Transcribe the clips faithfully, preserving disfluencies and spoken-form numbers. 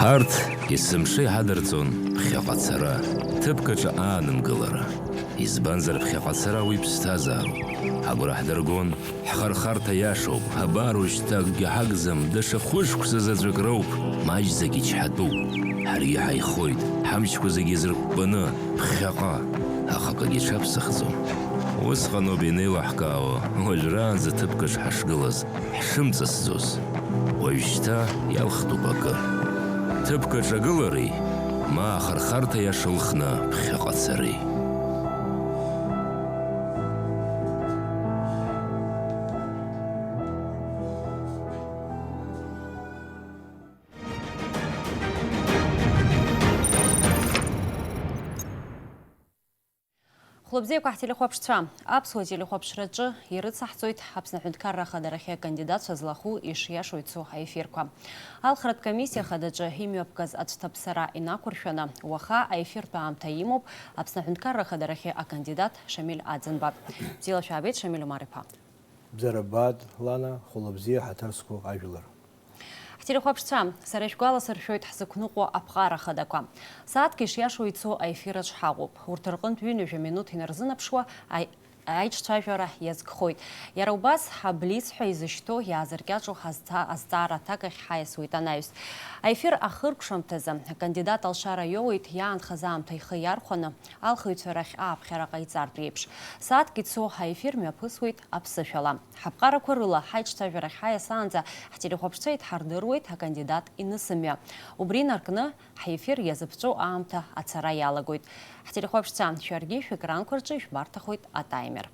Ҳарҭ есымша иҳадырҵон ԥхьаҟа ацара, ҭыԥк аҿы аанымгылара. Избанзар, ԥхьаҟа ацара уи ԥсҭазаароуп. Ҳагәра ҳдыргон, ҳхырхарҭа иашоуп, абар уажәшьҭа акгьы ҳагӡам, даҽа хәышықәса заҵәык роуп, маҷӡак ичҳатәуп. Ҳаргьы ҳаихоит, ҳамчқәа зегьы еизырппаны, ԥхьаҟа. Аха акгьы ҽаԥсахӡом. Усҟаноуп ианеилаҳкаауа, уажәраанӡа ҭыԥкаҿ ҳашгылаз, ҳшымҵысӡоз. Уажәшьҭа иалхтәуп акы. Ҭыԥкаҿ агылареи, ма ахырхарҭа иаша лхны ԥхьаҟа цареи. Хәлыбзиақәа ҳтелехәаԥшцәа, аԥсуа телехәаԥшраҿы ирыцаҳҵоит Аԥсны Аҳәынҭқарра Ахадарахьы акандидатцәа злахәу ишиашоу ицо аефирқәа. Алхратә комиссиа хадаҿы имҩаԥгаз ацәҭаԥсара инақәыршәаны, уаха аефиртә аамҭа имоуп Аԥсны Аҳәынҭқарра Ахадарахьы акандидат Шамиль Аӡынба. Бзиала шәаабеит, Шамиль Омар-иԥа. Бзарбзиа, Лана, хәылбзиа ҳаҭыр зқәу ажәлар. Ҳтелехәаԥшцәа, сара ишәгәаласыршәоит ҳзықәныҟәо аԥҟара хадақәа. Сааҭк ишиашоу ицо аефираҿ ҳаҟоуп. Урҭ рҟынтә ҩынҩажәа минуҭ инарзынаԥшуа аи-, аиҿцәажәара иазкхоит. Иара убас, ҳаблиц ҳәа изышьҭоу иаазыркьаҿу ҳазҭа-, азҵаара аҭак ахь ҳаиасуеит анаҩс. Аефир ахыркәшамҭазы, акандидат алшара иоуеит иаанхаз аамҭа ихы иархәаны, алхыҩцәа рахь ааԥхьара ҟаиҵартә еиԥш. Сааҭк ицо ҳаефир мҩаԥысуеит аԥсышәала. Ҳаԥҟарақәа рыла ҳаиҿцәажәарахь ҳаиасаанӡа ҳтелехәаԥшцәа идҳардыруеит акандидат инысымҩа. Убри инаркны, ҳефир иазыԥҵәоу аамҭа ацара иалагоит. Ҳтелехәаԥшцәа, шәаргьы шәекранқәа рҿы ишәбарҭахоит атаймер.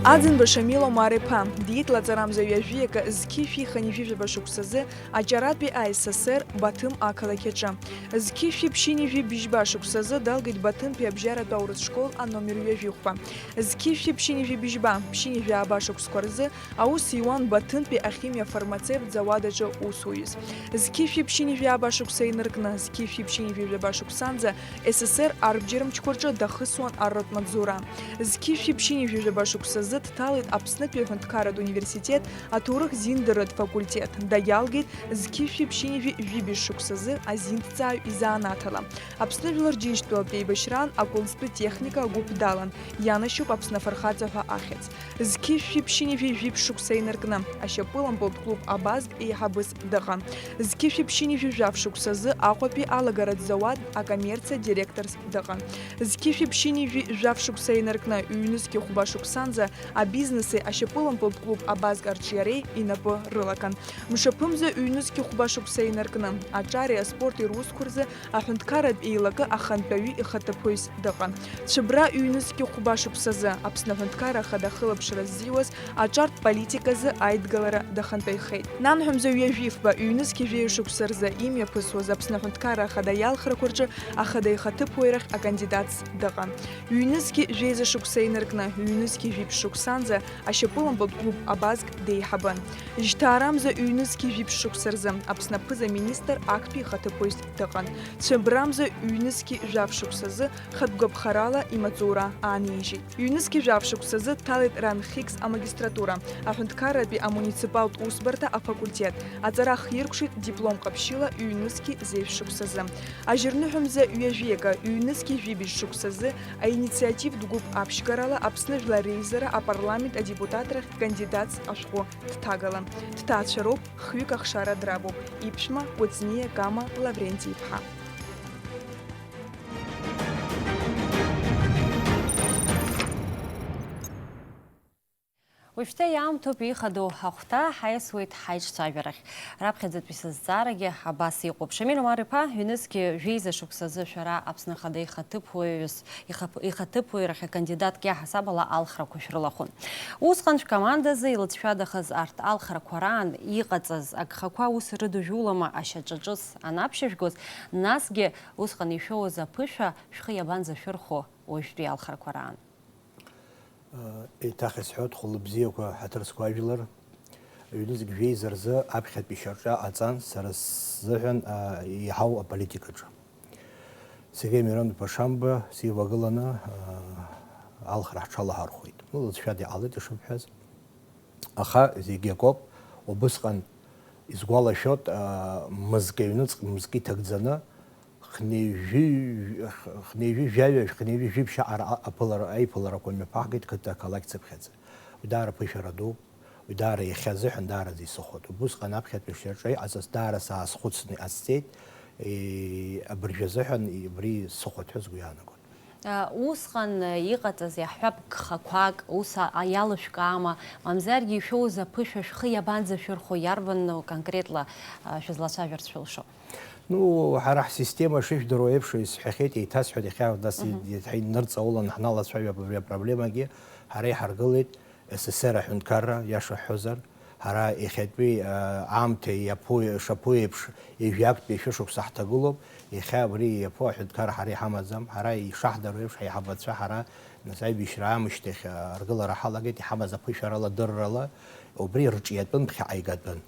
Аӡынба Шамил Омар-иԥа диит лаҵарамза ҩажәи акы зқьи жәшәи хынҩажәи жәаба шықәсазы Аҷаратәи А С С Р Баҭым ақалақь аҿы. Зқьи жәшәи ԥшьынҩажәи бжьба шықәсазы далгеит Баҭымтәи абжьаратә аурыс школ аномер ҩажәи хәба. Зқьи жәшәи ԥшьынҩажәи бжьба, ԥшьынҩажәи ааба шықәсқәа рзы аус иуан Баҭымтәи ахимиа-фармацевт зауад аҿы усуҩыс. Зқьи жәшәи ԥшьынҩажәи ааба шықәса инаркны, зқьи жәшәи ԥшьынҩажәи жәаба шықәсанӡа С С Р арбџьармчқәа рҿы дахысуан арратә маҵзура. Зқьи жәшәи ԥшьынҩажәи жәаба шықәсазы дҭалеит Аԥснытәи аҳәынҭқарратә университет аҭоурых-зиндырратә факультет, дагьалгеит зқьи жәшәи ԥшьынҩажәи жәибжь шықәсазы азинҭҵааҩ изанааҭала. Аԥсны жәлар Џьынџьтәылатә еибашьраан акәылӡтәы техника агәыԥ далан, ианашьоуп Аԥсны афырхаҵа ҳәа ахьӡ. Зқьи жәшәи ԥшьынҩажәи жәиԥшь шықәса инаркны, ашьапылампылтә клуб Абазк еиҳабыс дыҟан. Зқьи жәшәи ԥшьынҩажәи жәаф шықәсазы Аҟәатәи алагаратә зауад акоммерциа директорс дыҟан. Зқьи жәшәи ԥшьынҩажәи жәаф шықәса инаркны, ҩнызқьи хәба шықәсанӡа абизнеси ашьапылампылтә клуб Абазк арҿиареи инапы рылакын. Мшаԥымза ҩнызқьи хәба шықәса инаркны, аҿареи аспорти русқәа рзы аҳәынҭқарратә еилакы ахантәаҩы ихаҭыԥуаҩс дыҟан. Цәыбра ҩнызқьи хәба шықәсазы Аԥсны Аҳәынҭқарра Ахада ахылаԥшра ззиуаз аҿартә политиказы аидгылара дахантәаҩхеит. Нанҳәа мза ҩажәи фба, ҩнызқьи жәаҩа шықәса рзы имҩаԥысуаз Аԥсны Аҳәынҭқарра Ахада иалхрақәа рҿы Ахада ихаҭыԥуаҩрахь акандидатс дыҟан. Ҩнызқьи жәеиза шықәса инаркны, ҩнызқьи жәиԥшь шықәсанӡа ашьапылампылтә клуб Абазк деиҳабын. Жьҭаарамза ҩнызқьи жәиԥшь шықәса рзы Аԥсны аԥыза-министр актәи ихаҭыԥуаҩс дыҟан. Цәыббрамза ҩнызқьи жәаф шықәсазы хатә гәаԥхарала имаҵура аанижьит. Ҩнызқьи жәаф шықәсазы дҭалеит РАНХИКС амагистратура, аҳәынҭқарратәи амуниципалтә усбарҭа афакультет, аҵара ахиркәшеит диплом ҟаԥшьыла ҩнызқьи зеижә шықәсазы. Ажьырныҳәамза ҩажәи акы, ҩнызқьи жәибжь шықәсазы аинициативтә гәыԥ аԥшьгарала Аԥсны Жәлар Реизара апарламент адепутатрахь кандидатс ашәҟәы дҭагалан. Дҭаацәароуп, хҩык ахшара драбуп, иԥшәма Кәыҵниа Кама Лавренти-иԥҳа. Уажәшьҭа иаамҭоуп ихадоу ахәҭа, ҳаиасуеит ҳаиҿцәажәарахь. Раԥхьаӡатәи сызҵаарагьы абас иҟоуп. Шамиль Омар-иԥа, ҩнызқьи жәеиза шықәсазы шәара Аԥсны Ахада ихаҭыԥуаҩыс, ихаԥ-, ихаҭыԥуаҩрахь акандидатк иаҳасаб ала алхрақәа шәрылахәын. Усҟан шәкомандазы илыҵшәадахаз арҭ алхрақәа раан иҟаҵаз агхақәа ус рыдыжәулама ашьаҿа ҿыц анаԥшьыжәгоз, насгьы усҟан ишәоуаз аԥышәа шәхы иабанӡашәырхәо уажәтәи алхрақәа раан? Еиҭах исҳәоит, хәылбзиақәа, ҳаҭыр зқәу ажәлар, ҩнызқь жәеиза рзы аԥхьатәи шьаҿа ҟаҵан, сара сзыҳәан, а, еиҳау аполитикаҿы. Сергеи Мирон-иԥа Шамба сивагыланы, а, алхра ҳҽалаҳархәеит. Ну, лыҵшәада иҟалеит ишыбҳәаз. Аха зегь акоуп, убысҟан исгәалашәоит, аа, мызкы аҩныҵҟа, мызкы иҭагӡаны, хнеижәи-, хнеижәи жәаҩа, хнеижәи жәиԥшьа ара-, аԥылара, аиԥыларақәа мҩаԥаҳгеит қыҭа ақалақь цыԥхьаӡа. Уи даара ԥышәара дууп, уи даара иахьа азыҳәан даараӡа исыхәоит. Убысҟан аԥхьатәи шьаҿа иҟаҵаз даара саазхәыцны иҟасҵеит, е, абыржәы азыҳәан убри сыхәоит ҳәа сгәы иаанагоит. Усҟан иҟаҵаз иаҳҳәап гхақәак, ус а-, иалышәкаама, мамзаргьы ишәоуз аԥышәа шәхы иабанӡашәырхәо, иарбан конкретла, а, шәызлацәажәарц шәылшо? Ну, ҳара ҳсистема шышәдыруа еиԥш исҳәахьеит, еиҭасҳәеит, иахьа нас Мгм. иаҳа инырҵаулан ҳналацәажәап абри апроблемагьы, ҳара иҳаргылеит. С С Р аҳәынҭқарра, иаша ҳҳәозар, ҳара иахьатәи, аа, аамҭа иаԥу, ишаԥу еиԥш, ҩажәи актәи шәышықәса ҳҭагылоуп. Иахьа абри иаԥу аҳәынҭқарра ҳара иҳамаӡам. Ҳара ишаҳдыруа еиԥш, ҳаиҳабацәа ҳара, нас, аибашьра аамышьҭахь, аа, аргылара ҳалагеит, иҳамаз аԥышәарала, дыррала, убри рҿиатәын, ԥхьаҟа игатәын.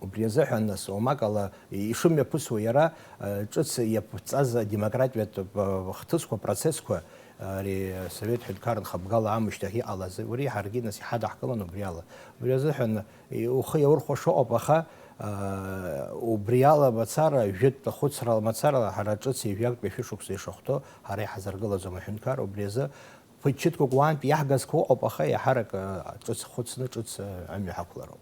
Убри азыҳәан, нас, уамак ала ишымҩаԥысуа иара, э, ҿыц иаԥҵаз адемократиатә, э, хҭысқәа, процессқәа, э, ари Совет Ҳәынҭқарра нхабгала аамышьҭахь иҟалаз, уи ҳаргьы, нас, иҳадаҳкылан убри ала. Убри азыҳәан, и-, ухы иаурхәаша ыҟоуп, аха, э, убри ала мацара, жәытә хәыцрала мацара, ҳара ҿыц ҩажәи актәи шәышықәса ишахәҭоу ҳара иҳазаргылаӡом аҳәынҭқарра, убри азы ԥыҭ-ҷыдқәак уаантәи иаҳгаз қәа ыҟоуп, аха иаҳарак, а, ҿыц хәыцны, ҿыц, а, амҩа ҳақәлароуп.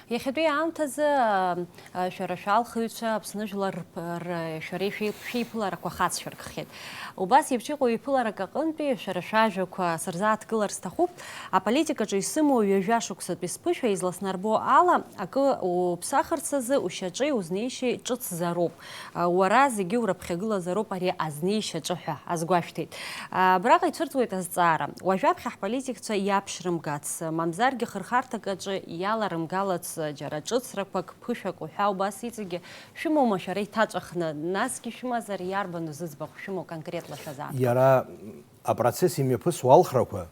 Иахьатәи аамҭазы, а, а, шәара шәалхыҩцәа Аԥсны жәлар рп-, р-, шәареи шәеи-, шәеиԥыларақәа хацшәыркхьеит. Убас еиԥш иҟоу еиԥыларак аҟынтәи шәара шәажәақәа сырзааҭгылар сҭахуп. Аполитикаҿы исымоу ҩажәа шықәсатәи сԥышәа изласнарбо ала, акы уԥсахырц азы ушьаҿеи узнеишьеи ҿыцзароуп. Уара зегьы урыԥхьагылазароуп ари азнеишьа ҿыҳәа азгәашәҭеит. Абраҟа ицәырҵуеит азҵаара. Уажәаԥхьа ҳполитикцәа иаԥшьрымгац, мамзаргьы хырхарҭак аҿы иаларымгалац џьара ҿыцрақәак, ԥышәак уҳәа убас иҵегьы шәымоума шәара иҭаҵәахны, насгьы шәымазар иарбану зыӡбахә шәымоу конкретла шәазааҭгылар? Иара апроцесс имҩаԥысуа алхрақәа,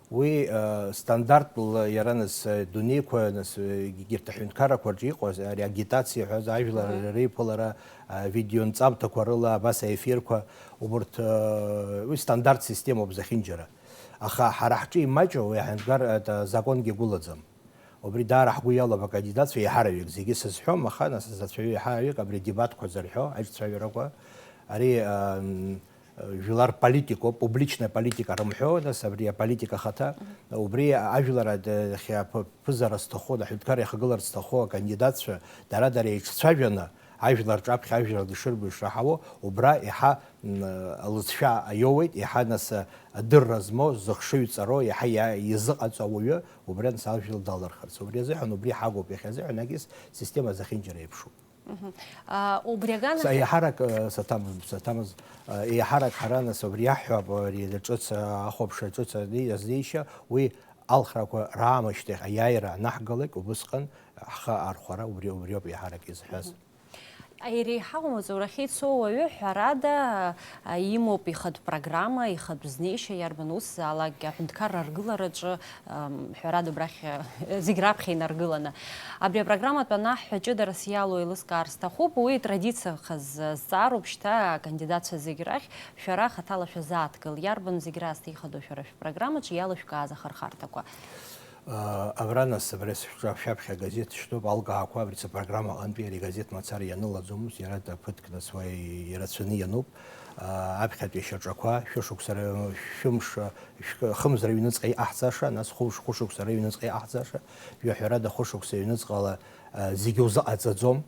уи, э, стандартла иара, нас, э, дунеиқәа, нас, э, егьырҭ аҳәынҭқаррақәа рҿы иҟоу, ари агитациа ҳәа, ажәлар Мгм. реиԥылара, э, видеонҵамҭақәа рыла, абас аефирқәа, убырҭ, э, уи стандарт системоуп зехьынџьара. Аха ҳара ҳҿы имаҷу уи аҳәынҭқар, э, законгьы агәылаӡам. Убри даара ҳгәы иалоуп акандидатцәа еиҳараҩык, зегьы сызҳәом, аха, нас, азацәаҩы еиҳараҩык абри адебатқәа зырҳәо, аиҿцәажәарақәа, ари, э, жәлар политикоуп, публичная политика рымҳәо, нас абри аполитика ахаҭа, Мгм. убри ажәлар ад-, иахьа ԥ-, ԥызара зҭаху, аҳәынҭқарра иахагыларц зҭаху акандидатцәа дара-дара еиҿцәажәаны, ажәлар рҿаԥхьа ажәлар дышырбо ишраҳауо, убра иаҳа, м, алыҵшәа аиоуеит, иаҳа, нас, адырра змоу, зыхшыҩ ҵароу, иаҳа иа-, иазыҟаҵо ауаҩы, убри, нас, ажәлар далырхырц. Убри азыҳәан, убри ҳагоуп иахьа азыҳәан, егьыс система зехьынџьара еиԥшуп. Мгм. А, убри аган Са-, ахь- еиҳарак, э, саҭам-, саҭамыз, э, еиҳарак ҳара, нас, убри иаҳҳәап, ари ҿыц, э, ахәаԥшра ҿыц ази-, азнеишьа, уи алхрақәа раамышьҭахь аиааира анаҳгалак, убысҟан ҳхы архәара убри, убриоуп еиҳарак изҳәаз. Мгм. Иреиҳау амаҵурахьы ицо уаҩы, ҳәарада, а, имоуп ихатә программа, ихатә знеишьа, иарбан усзаалакгьы аҳәынҭқарра аргылараҿы, ам, ҳәарада, убрахь, а, зегь раԥхьа инаргыланы. Абри апрограмматә анаҳҳәа ҷыдарас иалоу еилыскаар сҭахуп, уи традициахаз зҵаароуп шьҭа акандидатцәа зегь рахь, шәара хаҭала шәазааҭгыл, иарбан зегь раасҭа ихадоу шәара шәпрограммаҿы иалышәкааз ахырхарҭақәа? Абра, нас, абри сшәҿа-, шәаԥхьа агазеҭ шьҭоуп, алкаақәа, абри апрограмма аҟынтәи ари агазеҭ мацара ианылаӡомызт, иара даԥыҭк, нас, уа ирацәаны иануп. Аԥхьатәи шьаҿақәа, шәышықәса ра-, шәымш, шәк-, хымз рыҩныҵҟа иҟаҳҵаша, нас хәымш-, хәышықәса рыҩныҵҟа иҟаҳҵаша, жәаҳәарада хәышықәса ҩныҵҟала, а, зегьы узыҟаҵаӡом.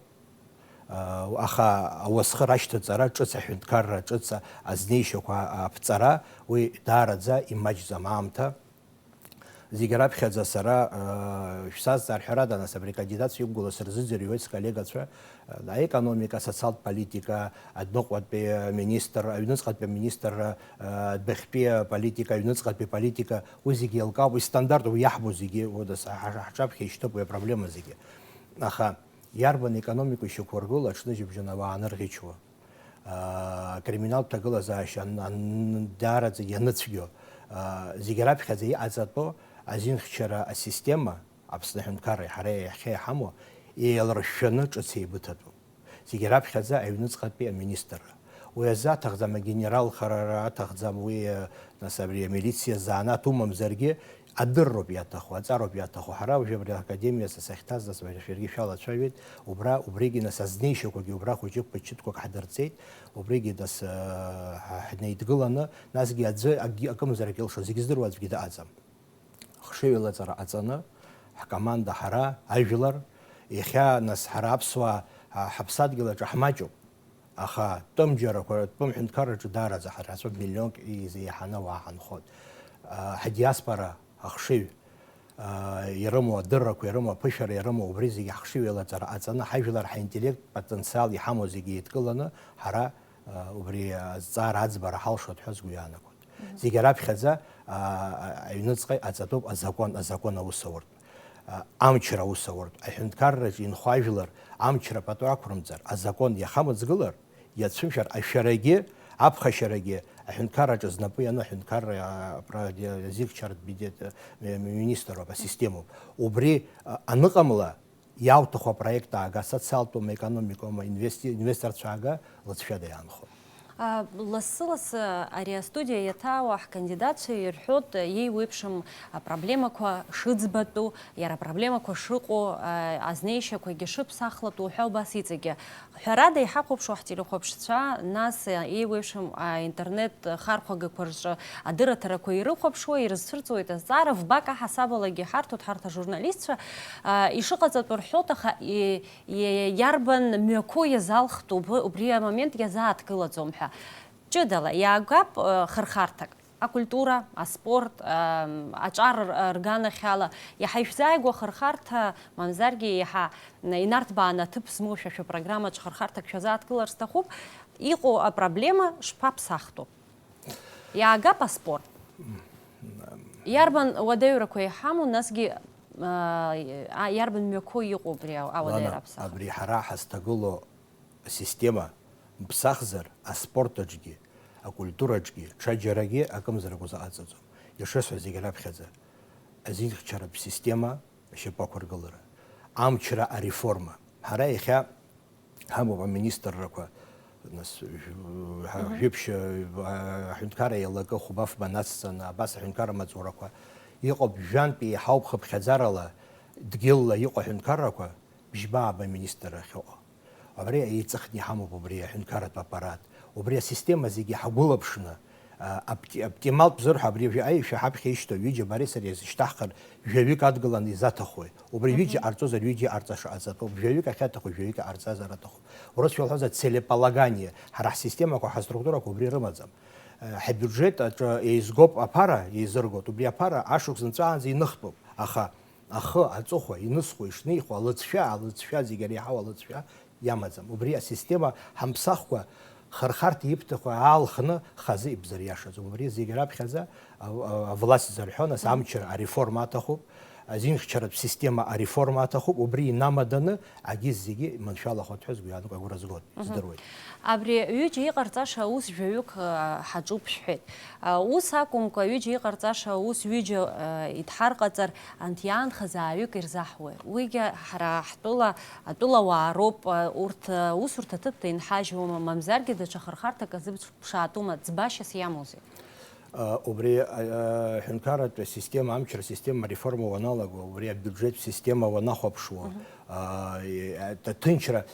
А, аха ауасхы рашьҭаҵара, ҿыц аҳәынҭқарра, ҿыц азнеишьақәа аԥҵара, уи даараӡа имаҷӡам аамҭа. Зегь раԥхьаӡа сара, э, шәсазҵаар, ҳәарада, нас, абри акандидатцәа иқәгылоу сырзыӡырҩуеит сколлегацәа, э, аекономика, асоциалтә политика, адәныҟәатәи аминистр, аҩныҵҟатәи аминистрра, э, адәахьтәи аполитика, аҩныҵҟатәи аполитика, уи зегьы еилкаауп, уи стандарт, уи иаҳбо зегьы, уи дас-, ҳа-, ҳа-, ҳҿаԥхьа ишьҭоуп уи апроблема зегьы. Аха иарбан економика ишьақәыргыло аҽны жьыбжьон ауаа анырӷьычуа? Аа, акриминалтә ҭагылазаашьа ан-, ан-, даараӡа ианыцәгьо, аа, зегь раԥхьаӡа иҟаҵатәу азинхьчара асистема, Аԥсны аҳәынҭқарра ҳара иахьа иҳамоу, еиларшәшәаны ҿыц еибыҭатәуп. Зегь раԥхьаӡа аҩныҵҟатәи аминистрра. Уи азы аҭахӡам, агенералхарара аҭахӡам, уи, э, нас, абри амилициа занааҭ умамзаргьы, адырроуп иаҭаху, аҵароуп иаҭаху. Ҳара уажәы абри академиа са сахьҭаз, нас, уажәы шәаргьы шәалацәажәеит, убра, убригьы, нас, азнеишьақәагьы убра хәыҷык-ԥыҷыткәак ҳдырҵеит, убригьы, нас, э, ҳ-, ҳнеидгыланы, насгьы аӡәы акгьы, акымзарак илшо, зегь здыруа аӡәгьы дыҟаӡам. Хшыҩ алаҵара ҟаҵаны, ҳкоманда ҳара, ажәлар, иахьа, нас, ҳара аԥсуаа, ҳа-, ҳаԥсадгьыл аҿы ҳмаҷуп. Аха тәым џьарақәа, тәым ҳәынҭқарраҿы даараӡа ҳара ҳцәа миллионк еиза иаҳаны ауаа ҳанхоит. А, ҳдиаспора ахшыҩ, а, ирымоу адыррақәа, ирымоу аԥышәара, ирымоу убри зегьы ҳхшыҩ еилаҵара ҟаҵаны, ҳажәлар, ҳинтеллект потенциал иҳамоу зегьы еидкыланы, ҳара, а, убри азҵаара аӡбара ҳалшоит ҳәа сгәы иаанагоит. Зегьы раԥхьаӡа, а, а, аҩныҵҟа иҟаҵатәуп азакәан, азакәан аус ауртә, а, амчра аус ауртә, аҳәынҭқарраҿы инхо ажәлар амчра пату ақәрымҵар, азакәан иахамыҵгылар, иацәымшәар, ашәарагьы, аԥхашьарагьы аҳәынҭқарраҿы знапы иану аҳәынҭқарра, а, пра-, азихьчаратә бедет, а, ми-, министр ауп, асистемоуп. Убри, а, аныҟамла, иауҭаху апроект аага, социалтәума, економикоума, инвести-, инвесторцәа аага, лыҵшәада иаанхоит. А, лассы-лассы ари астудиа иаҭаауа ҳкандидатцәа ирҳәоит, еиуеиԥшым апроблемақәа шыӡбатәу, иара апроблемақәа шыҟоу, а, азнеишьақәагьы шыԥсахлатәу ҳәа убас иҵегьы. Ҳәарада, иҳахәаԥшуа ҳтелехәаԥшцәа, нас еиуеиԥшым аинтернет хархәагақәа рҿы адырраҭарақәа ирыхәаԥшуа, ирызцәырҵуеит азҵаара, фбак аҳасабалагьы иҳарҭоит ҳарҭ ажурналистцәа, а, ишыҟаҵатәу рҳәоит, аха и-, и-, иарбан мҩақәоу иазалхтәу уб-, убри амомент иазааҭгылаӡом ҳәа. Ҷыдала, иаагап, а, хырхарҭак. Акультура, аспорт, ам, аҿар р-, рганахьала, иаҳа ишәзааигәоу ахырхарҭа, мамзаргьы иаҳа инарҭбааны аҭыԥ змоу шәа шәыпрограммаҿ хырхарҭак шәазааҭгылар сҭахуп. Иҟоу апроблема шԥаԥсахтәу? Иаагап аспорт. Иарбан уадаҩрақәа иҳамоу, насгьы, а, а, иарбан мҩақәоу иҟоу абри ау-, ауадаҩра Лана, аԥсахра? Абри ҳара ҳазҭагылоу асистема мԥсахзар, аспорт аҿгьы, акультураҿгьы, ҽаџьарагьы акымзарак узыҟаҵаӡом. Ишысҳәаз зегь раԥхьаӡа, азинхьчаратә система ашьапы ақәыргылара, амчра ареформа. Ҳара иахьа ҳамоуп аминистррақәа, нас, жәа-, ҳа-, Мгм. Жәиԥшь, а, аҳәынҭқарра иалакы хәба-фба нацҵаны, абас аҳәынҭқарра маҵурақәа иҟоуп, жәантә еиҳауп хыԥхьаӡарала, дгьылла иҟоу аҳәынҭқаррақәа, бжьба ааба аминистрра ахьыҟоу. Абри еиҵыхны иҳамоуп убри аҳәынҭқарратә аппарат. Убри асистема зегьы ҳагәылаԥшны, а, апти-, аптималтә зырҳәо абри аҩ-, аишәа ҳаԥхьа ишьҭоу ҩыџьа бареи сареи зышьҭаҳхыр, жәаҩык адгыланы изаҭахуи? Убри ҩыџьа Мгм. Ҟарҵозар, ҩыџьа иҟарҵаша ҟаҵатәуп, жәаҩык ахьаҭаху, жәаҩык ҟарҵазар аҭахуп. Урысшәа уҳәозар, целеполагание, ҳара ҳсистемақәа, ҳаструктурақәа убри рымаӡам. Э, ҳабиуџьет аҿы еизгоуп аԥара, еизыргоит, убри аԥара ашықәс нҵәаанӡа иныхтәуп, аха ахы, аҵыхәа, инысхуа, ишнеихуа, алыҵшәа, алыҵшәа, зегь иреиҳау алыҵшәа иамаӡам. Убри асистема ҳамԥсахкәа, хырхарҭа ибҭаху аалхны хазы ибзыриашаӡом. Убри зегь раԥхьаӡа а-, а-, авласть зарҳәо, нас, Мгм. Амчра ареформа аҭахуп, азинхьчаратә система ареформа аҭахуп, убри инамаданы агьыс зегьы маншәалахоит ҳәа сгәы иаанагоит, агәра згоит, Мгм. Здыруеит. Абри ҩыџьа иҟарҵаша аус жәаҩык, а, ҳаҿуп шәҳәеит. А, ус акәымкәа, ҩыџьа иҟарҵаша аус ҩыџьа, а, идҳарҟаҵар, анҭ иаанхаз ааҩык ирзаҳуеи? Уигьы ҳара ҳтәыла, атәылауаа роуп, а, урҭ, а, усурҭа ҭыԥ инҳажьуама, мамзаргьы даҽа хырхарҭак азыԥшаатәума, ӡбашьас иамоузеи? А, убри, а, а, ҳәынҭқарратә система, амчра система реформа уаналаго, убри абиуџьет система уанахәаԥшуа, Мгм. а, и, а, ҭ-, ҭынчра,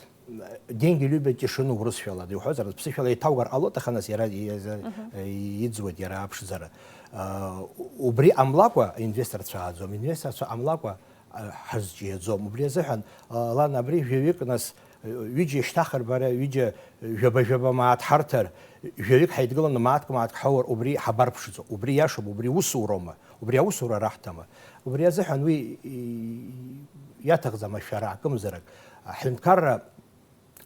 деньги любят тишину урысшәала, иуҳәозар, ԥсышәала еиҭаугар ҟалоит, аха нас иара, иаза-, Мгм. Иӡуеит иара аԥшӡара. А, убри ҟамлакәа аинвесторцәа ааӡом, аинвесторцәа ҟамлакәа, а, ҳазҿиаӡом. Убри азыҳәан, а, лан, абри жәаҩык нас, ҩыџьа ишьҭахыр бара, ҩыџьа, жәаба-жәаба мааҭ ҳарҭар, жәаҩык ҳаидгыланы мааҭк-мааҭк ҳаур, убри ҳабарԥшӡо, убри иашоуп, убри усуроума, убри аусура раҳҭама? Убри азыҳәан уи, и-, иаҭахӡам ашәара акымзарак. Аҳәынҭқарра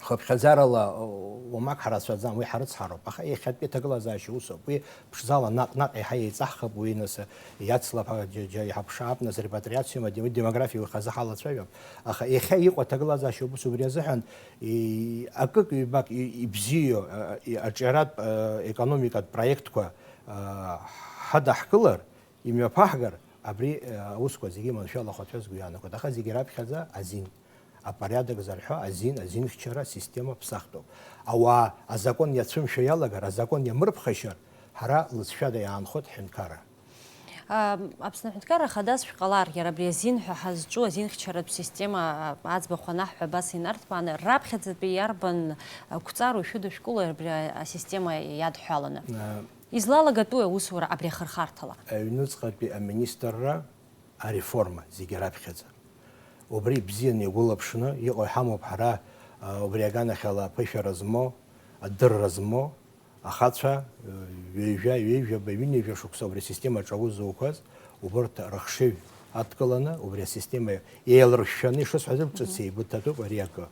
хыԥхьаӡарала уамак ҳарацәаӡам, уи ҳарыцҳароуп. Аха иахьатәи аҭагылазаашьа усоуп. Уи ԥшӡала наҟ-наҟ еиҳа еиҵаҳхып, уи нас иацлап, џьа-, џьа иҳаԥшаап, нас репатриациа, ма-, демографиа уи хазы ҳалацәажәап. Аха иахьа иҟоу аҭагылазаашьа убыс убри азыҳәан, и-, акык-ҩбак и-, ибзиоу, а, и-, аҿиаратә, а, економикатә проектқәа, а, ҳадаҳкылар, имҩаԥаҳгар, абри, а, аусқәа зегьы маншәалахоит ҳәа сгәы иаанагоит. Аха зегьы раԥхьаӡа азин. Апорядок зарҳәо азин, азинхьчара асистема ԥсахтәуп. Ауаа азакон иацәымшәо иалагар, азакон иамырԥхашьар, ҳара лыҵшәада иаанхоит ҳҳәынҭқарра. Аԥсны аҳәынҭқарра хадас шәҟалар, иара абри азин ҳәа ҳазҿу азинхьчаратә система, а, аӡбахә анаҳҳәа абас инарҭбааны, раԥхьаӡатәи иарбан, а, қәҵару шәыдышәкылои абри асистема иадҳәаланы? А. Излалагатәуи аусура абри ахырхарҭала? Аҩныҵҟатәи аминистрра ареформа зегьы раԥхьаӡа. Убри бзианы игәылаԥшны иҟоу иҳамоуп ҳара, а, убри аганахьала аԥышәара змоу, адырра змоу, ахацәа, ҩажәа, ҩажәаба, ҩынҩажәа шықәса убри асистемаҿы аус зуқәаз, убырҭ рыхшыҩ адкыланы, убри асистема еилыршәшәаны ишысҳәаз еиԥш, ҿыц еибыҭатәуп ари акы.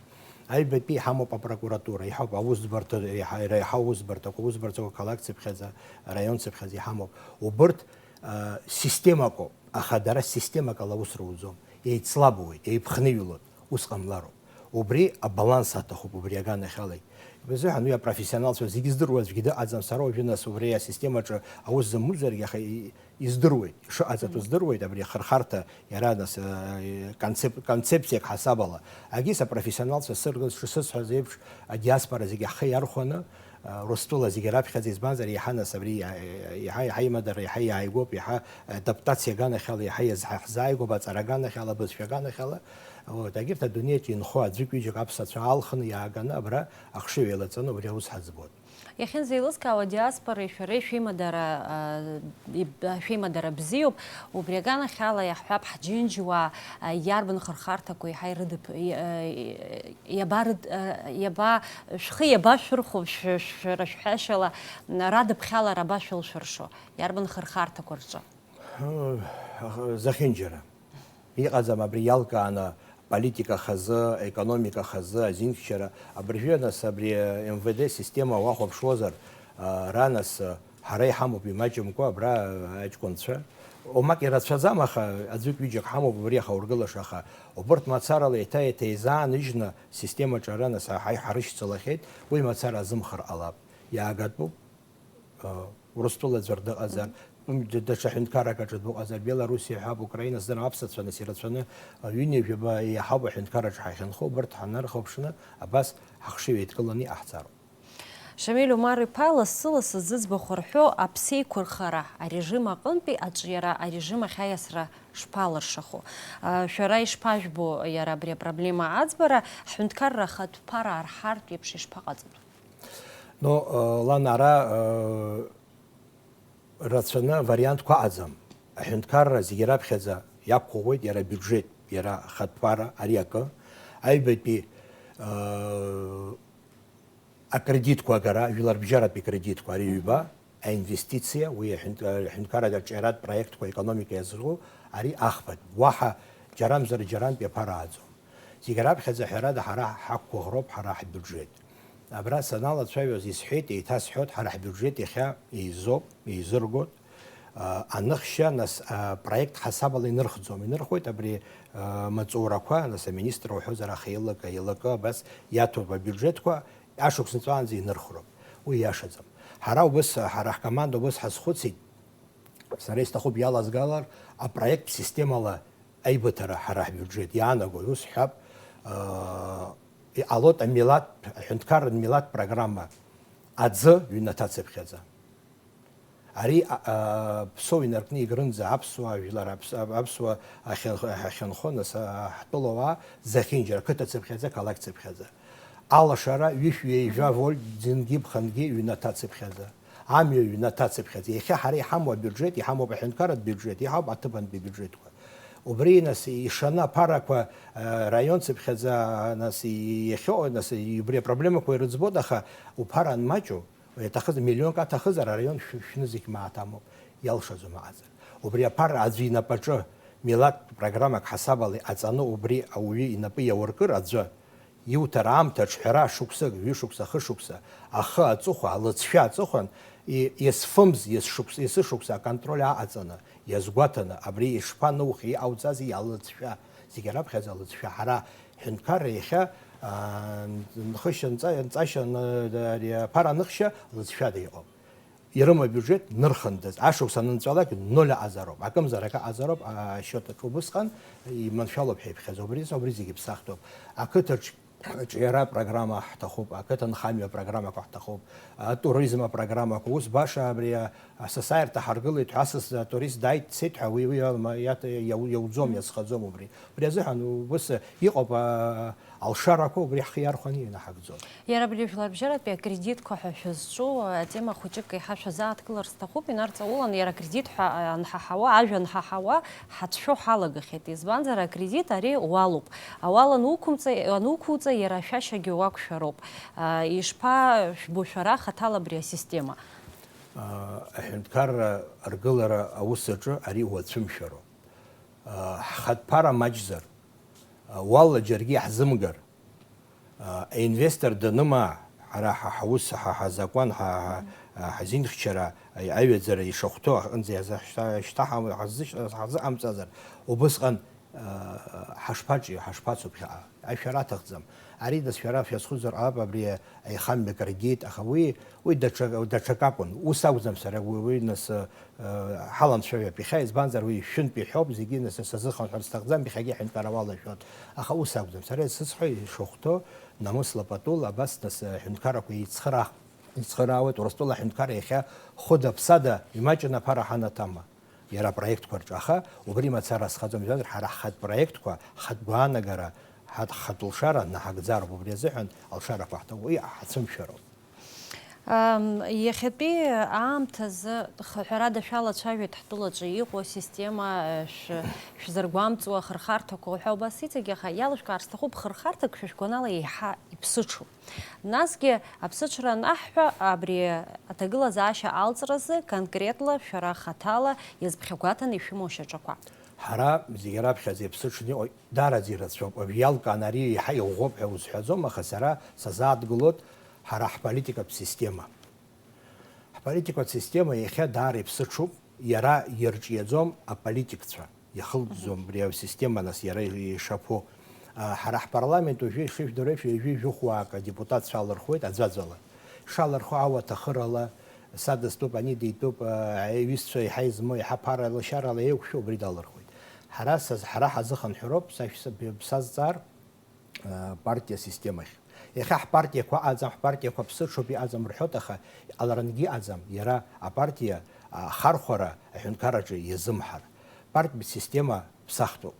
Аҩбатәи иҳамоуп апрокуратура, иҳауп аусӡбарҭа, иаҳа-, иара иаҳа аусӡбарҭақәа, аусӡбарҭақәа қалақьцыԥхьаӡа, раионцыԥхьаӡа иҳамоуп. Убырҭ, а, системақәоуп, аха дара системак ала аус руӡом. Еицлабуеит, еиԥхныҩлоит, ус ҟамлароуп. Убри абаланс аҭахуп, убри аганахьалагь. Изыҳәан уи апрофессионалцәа зегьы здыруа аӡәгьы дыҟаӡам, сара уажәы нас убри асистемаҿы аус зымуӡаргьы, аха и-, издыруеит, ишыҟаҵатәу здыруеит, абри ахырхарҭа иара нас, э, концеп-, концепциак ҳасаб ала. Агьыс апрофессионалцәа сыргаз, шысысҳәаз еиԥш, адиаспора зегьы ҳхы иархәаны, Урыстәыла зегьы раԥхьаӡа, избанзар, иаҳа нас абри иа-, иаҳа, иаҳа имадара иаҳа иааигәоуп, иаҳа адаптациа аганахьала иаҳа иазҳа-, ҳзааигәоуп, аҵара аганахьала, абызшәа аганахьала. Вот, агьырҭ адунеиаҿ инхо аӡәык-ҩыџьак аԥсацәа аалхны иааганы абра ахшыҩ еилаҵаны убри аус ҳаӡбоит. Иахьынӡеилыскаауа, диаспореи шәареи шәеимадара, а, иб-, шәеимадара бзиоуп. Убри аганахьала иаҳҳәап, ҳџьынџьуаа, а, иарбан хырхарҭақәа иаҳа ирыдып-, и-, а, и-, Иабарыд-, э, иаба-, шәхы иабашәырхәо шә-, шәара шәҳәашьала, м, радыԥхьалара абашәылшәыршо, иарбан хырхарҭақәа рҿы? Зехьынџьара. Иҟаӡам абри иалкааны политика хазы, економика хазы, азинхьчара. Абыржәы нас абри, э, М В Д система уахәаԥшуазар, э, ара нас, э, Ҳара иҳамоуп, имаҷымкәа абра аҷкәынцәа. Омак ирацәаӡам, аха аӡәык-ҩыџьак ҳамоуп убри ахаургылаша, аха убырҭ мацарала еиҭа-еиҭа еизааныжьны асистемаҿы ара нас ҳаи-, ҳарышьцылахьеит, уи мацара азымхар ҟалап. Иаагатәуп, ы, Урыстәыла ӡәыр дыҟазар, м, д-, даҽа ҳәынҭқаррак аҿы дыҟазар, Белоруссиа ҳәа, Украина, здырам, аԥсацәа нас ирацәаны, ы, ҩынҩажәаба еиҳауп аҳәынҭқарраҿы ҳахьынхо, убырҭ ҳанырхәаԥшны, абас ҳахшыҩ еидкыланы иҟаҳҵароуп. Шамиль Омар-иԥа лассы-лассы зыӡбахә рҳәо аԥсеиқәырхара арежим аҟынтәи аҿиара арежим ахь аиасра шԥалыршахо? Шәара ишԥажәбо иара абри апроблема аӡбара, ҳҳәынҭқарра ахатә ԥара арҳартә еиԥш ишԥаҟаҵатәу? Ну, лан ара, рацәаны авариантқәа аӡам. Аҳәынҭқарра зегьы раԥхьаӡа иақәхәуеит иара абиуџьет, иара ахатә ԥара, ари акы. Аҩбатәи, акредитқәа агара, жәларбжьаратәи акредитқәа, ари ҩба, аинвестициа, уи аҳәынҭ-, аҳәынҭқарратә арҿиаратә проектқәа аекономика иазку, ари ахԥатә. Уаҳа џьарамзар џьарантә иаԥарааӡом. Зегь раԥхьаӡа, ҳәарада, ҳара ҳақәгәыӷроуп, ҳара ҳбиуџьет. Абра саналацәажәоз исҳәеит, еиҭасҳәоит, ҳара ҳбиуџьет иахьа еизоуп, еизыргоит. А, аныхшьа, нас, апроект ҳасабала инырхӡом. Инырхуеит абри, а, маҵурақәа, нас, аминистр уҳәозар, аха еилакы, еилакы, абас иаҭәоуп абиуџьетқәа, ашықәс нҵәаанӡа инырхроуп. Уи иашаӡам. Ҳара убыс, ҳара ҳкоманда убыс ҳазхәыцит, сара исҭахуп иалазгалар, апроект системала аибыҭара ҳара ҳбиуџьет иаанагоит. Ус ҳҳәап, а, иҟалоит амилаҭ, аҳәынҭқарратә милаҭ программа аӡы ҩнаҭацыԥхьаӡа. Ари, а, а, ԥсоу инаркны икрынӡа аԥсуаа жәлар, аԥс-, а-, аԥсуа ахьынх-, ахьынхо, нас, а, ҳтәылауаа зехьынџьара, қыҭацыԥхьаӡа, қалақьцыԥхьаӡа. Алашара ҩышә ҩеижәа вольт ӡынгьы ԥхынгьы ҩнаҭацыԥхьаӡа. Амҩа ҩнаҭацыԥхьаӡа. Иахьа ҳара иҳамоу абиуџьет, иҳамоуп аҳәынҭқарратә биуџьет, иҳауп аҭыԥантәи абиуџьетқәа. Убри, нас, ишаны аԥарақәа, а, раионцыԥхьаӡа, нас, иахьоу, нас, убри апроблемақәа ирыӡбоит, аха уԥара анмаҷу, Иаҭахыз, миллионк аҭахызар, араион шә-, шәны зегь мааҭ амоуп, иалшаӡом аҟаҵара. Убри аԥара аӡәы инапаҿы милаҭтә программак ҳасабала иҟаҵаны, убри ауаҩы инапы иауркыр аӡәы, иуҭар аамҭа аҿҳәара шықәсык, ҩышықәса, хышықәса, ахы аҵыхәа, алыҵшәа аҵыхәан, и-, есфымз, есшықәс-, есышықәса аконтроль аҟаҵаны, иазгәаҭаны, абри ишԥанаухи, иҟауҵази алыҵшәа, зегь раԥхьаӡа алыҵшәа ҳара Ҳҳәынҭқарра иахьа, аа, нхышьа, нҵа-, нҵашьа, н-, ари аԥара аныхшьа лыҵшәада иҟоуп. Ирымоу абиуџьеҭ нырхындаз, ашықәс анынҵәалак ноль аҟазароуп, акымзар акы аҟазароуп, ашьоҭаҿ убысҟан иманшәалоуп ҳәа иԥхьаӡо, убри, убри зегьы ԥсахтәуп. Ақыҭаҿ аҿиара апрограмма ҳҭахуп, ақыҭанхамҩа апрограммақәа ҳҭахуп, атуризм апрограммақәа, ус баша абри асасааирҭа ҳаргылеит ҳәа, асас атурист дааит, дцеит ҳәа уи, уи иа-, иа-, иау-, иауӡом, иазхаӡом убри. Убри азыҳәан ус иҟоуп, а, алшарақәа убри ҳхы иархәаны инаҳагӡом. Иара абри жәларбжьаратәи акредитқәа ҳәа шәызҿу атема хәыҷык еиҳа шәазааҭгылар сҭахуп, инарҵаулан иара акредит ҳәа анҳаҳауа, ажәа анҳаҳауа, ҳацәшәо ҳалагахьеит. Избанзар, акредит ари уалуп. Ауал ануқәымҵа-, ануқәуҵа, иара ашәашьагьы уақәшәароуп. А, ишԥашәбо шәара хаҭала абри асистема? А, аҳәынҭқарра аргылара аус аҿы ари уацәымшәароуп. А, ҳхатә ԥара маҷзар, а, уалла џьаргьы иаҳзымгар, а, аинвестор даныма, ҳара ҳа, ҳаус, ҳа, ҳазакәан, ҳа, ҳа, ҳазинхьчара, аи-, аҩаӡара ишахәҭоу аҟынӡа иаза-, шьҭа-, шьҭа ҳа-, ҳаззыш-, ҳазыҟамҵазар, убысҟан, а, ҳашԥаҿио, ҳашԥацо ԥхьаҟа? Ашәара аҭахӡам. Ари, нас, шәара шәазхәыцыр ҟалап, абри аихамҩа кредит, аха уи, уи даҽа, даҽак акәын. Ус акәӡам сара уи, уи, нас, э, ҳаламцәажәап иахьа, избанзар, уи шәынтә иҳәоуп, зегьы, нас, сазыхынҳәыр сҭахӡам, иахьагьы аҳәынҭқарра уалашәон. Аха ус акәӡам. Сара исызҳәо ишахәҭоу, намысла патула, абас, нас, аҳәынҭқаррақәа еицхыраах-, еицхыраауеит, Урыстәыла аҳәынҭқарра иахьа хәыда-ԥсада имаҷын аԥара ҳанаҭама. Иара апроектқәа рҿы, аха убри мацара азхаӡом, избанзар, ҳара ҳхатә проектқәа, ҳхатә гәаанагара, ҳа-, ҳхатә лшара наҳагӡароуп, убри азыҳәан алшарақәа ҳҭахуп, уи ҳацәымшәароуп. Ам, иахьатәи аамҭазы, х-, ҳәарада, шәалацәажәеит ҳтәылаҿы иҟоу асистема, шә-, шәзыргәамҵуа ахырхарҭақәа уҳәа убас иҵегь, аха иалышәкаар сҭахуп, хырхарҭак шәа шәгәанала еиҳа иԥсыҽуп. Насгьы аԥсыҽра анаҳҳәа, абри аҭагылазаашьа алҵразы конкретла шәара хаҭала иазԥхьагәаҭаны ишәымоу шьаҿақәа? Ҳара зегьы раԥхьаӡа иԥсыҽны иҟоу даараӡа ирацәоуп. Уажә иалкааны ари еиҳа иӷәӷәоуп ҳәа узҳәаӡом, аха сара сазааҭгылоит ҳара ҳполитикатә система. Ҳполитикатә система иахьа даара иԥсыҽуп, иара ирҿиаӡом аполитикцәа. Иахылҵӡом абри асистема, нас, иара ишаԥу. А, ҳара ҳпарламент уажәы, ишыжәдыруеиԥш, ҩажәи жәохә уаак адепутатцәа алырхуеит аӡәаӡәала. Шалырхуа ауаҭахырала, са дыстәуп, ани дитәуп, а, иҩызцәа еиҳа измоу, еиҳа ԥара лашьарала еиқәшәо, убри далырхуеит. Ҳара саз-, ҳара ҳазыхынҳәроуп, са шәса-, б-, бсазҵаар, а, партиа системахь. Иахьа ҳпартиақәа ыҟаӡам, ҳпартиақәа ԥсыҽуп, иҟаӡам рҳәоит, аха иҟаларангьы ыҟаӡам, иара апартиа ахархәара аҳәынҭқарраҿы иазымҳар. Партиатә система ԥсахтәуп.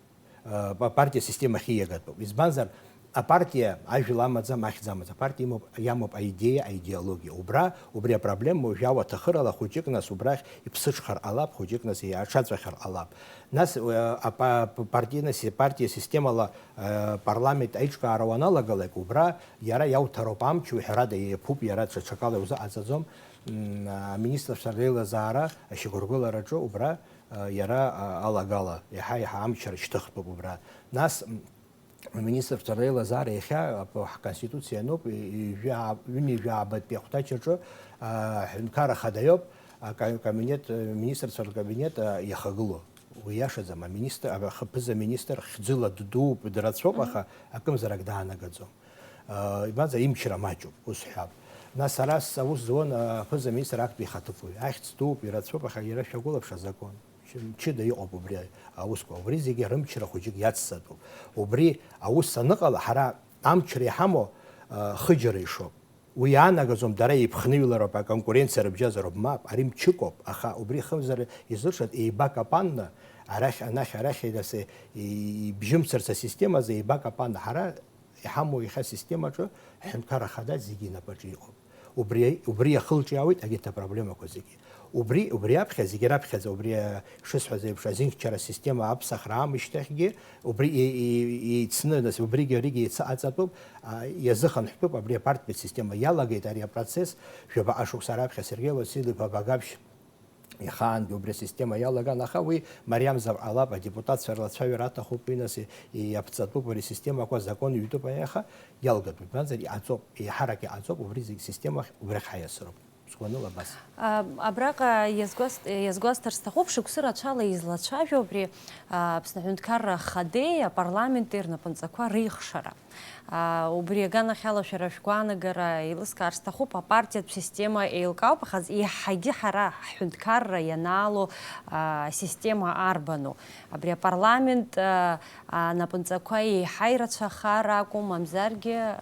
Э, па-, партиа система ахьиагатәуп. Избанзар, апартиа ажәла амаӡам, ахьӡ амаӡам. Апартиа имоуп, иамоуп аидеиа, аидеологиа. Убра, убри апроблема уажәы ауаҭахырала хәыҷык нас убрахь иԥсыҽхар ҟалап, хәыҷык нас аҽаҵәахьар ҟалап. Нас, э, апа-, п-, партийна си-, партиа системала, э, парламент аиҿкаара уаналагалак, убра иара иауҭароуп амч, уи ҳәарада иаԥуп, иара ҽа-, ҽакала иузыҟаҵаӡом. М, аминистрцәа реилазаара ашьақәыргылараҿы убра, э, иара, э, алагала, иаҳа-иаҳа амчра шьҭыхтәуп убра. Нас, м, Аминистрцәа реилазаара иахьа ап-, ҳконституциа иануп, ҩ-, ҩажәи аа-, ҩынҩажәи аабатәи ахәҭаҷ аҿы, аа, ҳҳәынҭқарра хада иоуп, ака-, акабинет, аминистрцәа ркабинет, аа, иахагылоу. Уи иашаӡам, аминистр, а, х-, ԥыза-министр хьӡыла ддууп, дырацәоуп, аха акымзарак даанагаӡом. Аа, ибанзар, имчра маҷуп, ус ҳәап. Нас ара с-, аус зуан, аа, аԥыза-министр актәи ихаҭыԥуаҩ. Ахьӡ дууп, ирацәоуп, аха иара шәагәылаԥш азакәан. Мчыда иҟоуп убри аусқәа. Убри зегьы рымчра хәыҷык иацҵатәуп. Убри аус аныҟала, ҳара амчра иҳамоу, а, хыџьара ишоуп. Уи иаанагаӡом дара еиԥхныҩлароуп, аконкуренциа рыбжьазароуп, мап, ари мчыкоуп, аха убри хымзар изыршаз еибакапанны, арахь, анахь, арахь, нас, и-, ибжьымцарц асистемазы еибакапанны ҳара иҳамоу иахьа асистемаҿы ҳҳәынҭқарра хада зегьы инапаҿы иҟоуп. Убри, убри иахылҿиаауеит егьырҭ апроблемақәа зегьы. Убри, убри аԥхьа, зегьы раԥхьаӡа, убри, а, шысҳәаз еиԥш, азинхьчара асистема аԥсахра аамышьҭахьгьы, убри и-, и-, еицны, нас, убригьы аригьы еицыҟаҵатәуп, а, иазыхынҳәтәуп, абри апартиатә система иалагеит ари апроцесс, жәабаҟа шықәса раԥхьа Сергеи Васильев-иԥа Багаԥшь ихаангьы убри асистема иалаган, аха уи мариамзар ҟалап, адепутатцәа рлацәажәара аҭахуп, уи нас и-, иаԥҵатәуп, ари асистемақәа, азакәан ҩтәуп, аха иалгатәуп, избанзар, иҟаҵоуп, еиҳарак иҟаҵоуп, убри зегь системахь, убрахь ҳаиасыроуп. Сгәаныла абас. А, абраҟа иазгәас-, иазгәасҭар сҭахуп, шықәсы рацәала излацәажәо абри, а, Аԥсны Аҳәынҭқарра Ахадеи апарламенти рнапынҵақәа реихшара. Убри аганахьала шәара шәгәаанагара еилыскаар сҭахуп, апартиатә система еилкаауп, аха еиҳагьы ҳара ҳҳәынҭқарра ианаало асистема арбану? Абри апарламент анапынҵақәа еиҳа ирацәахар акәу, мамзаргьы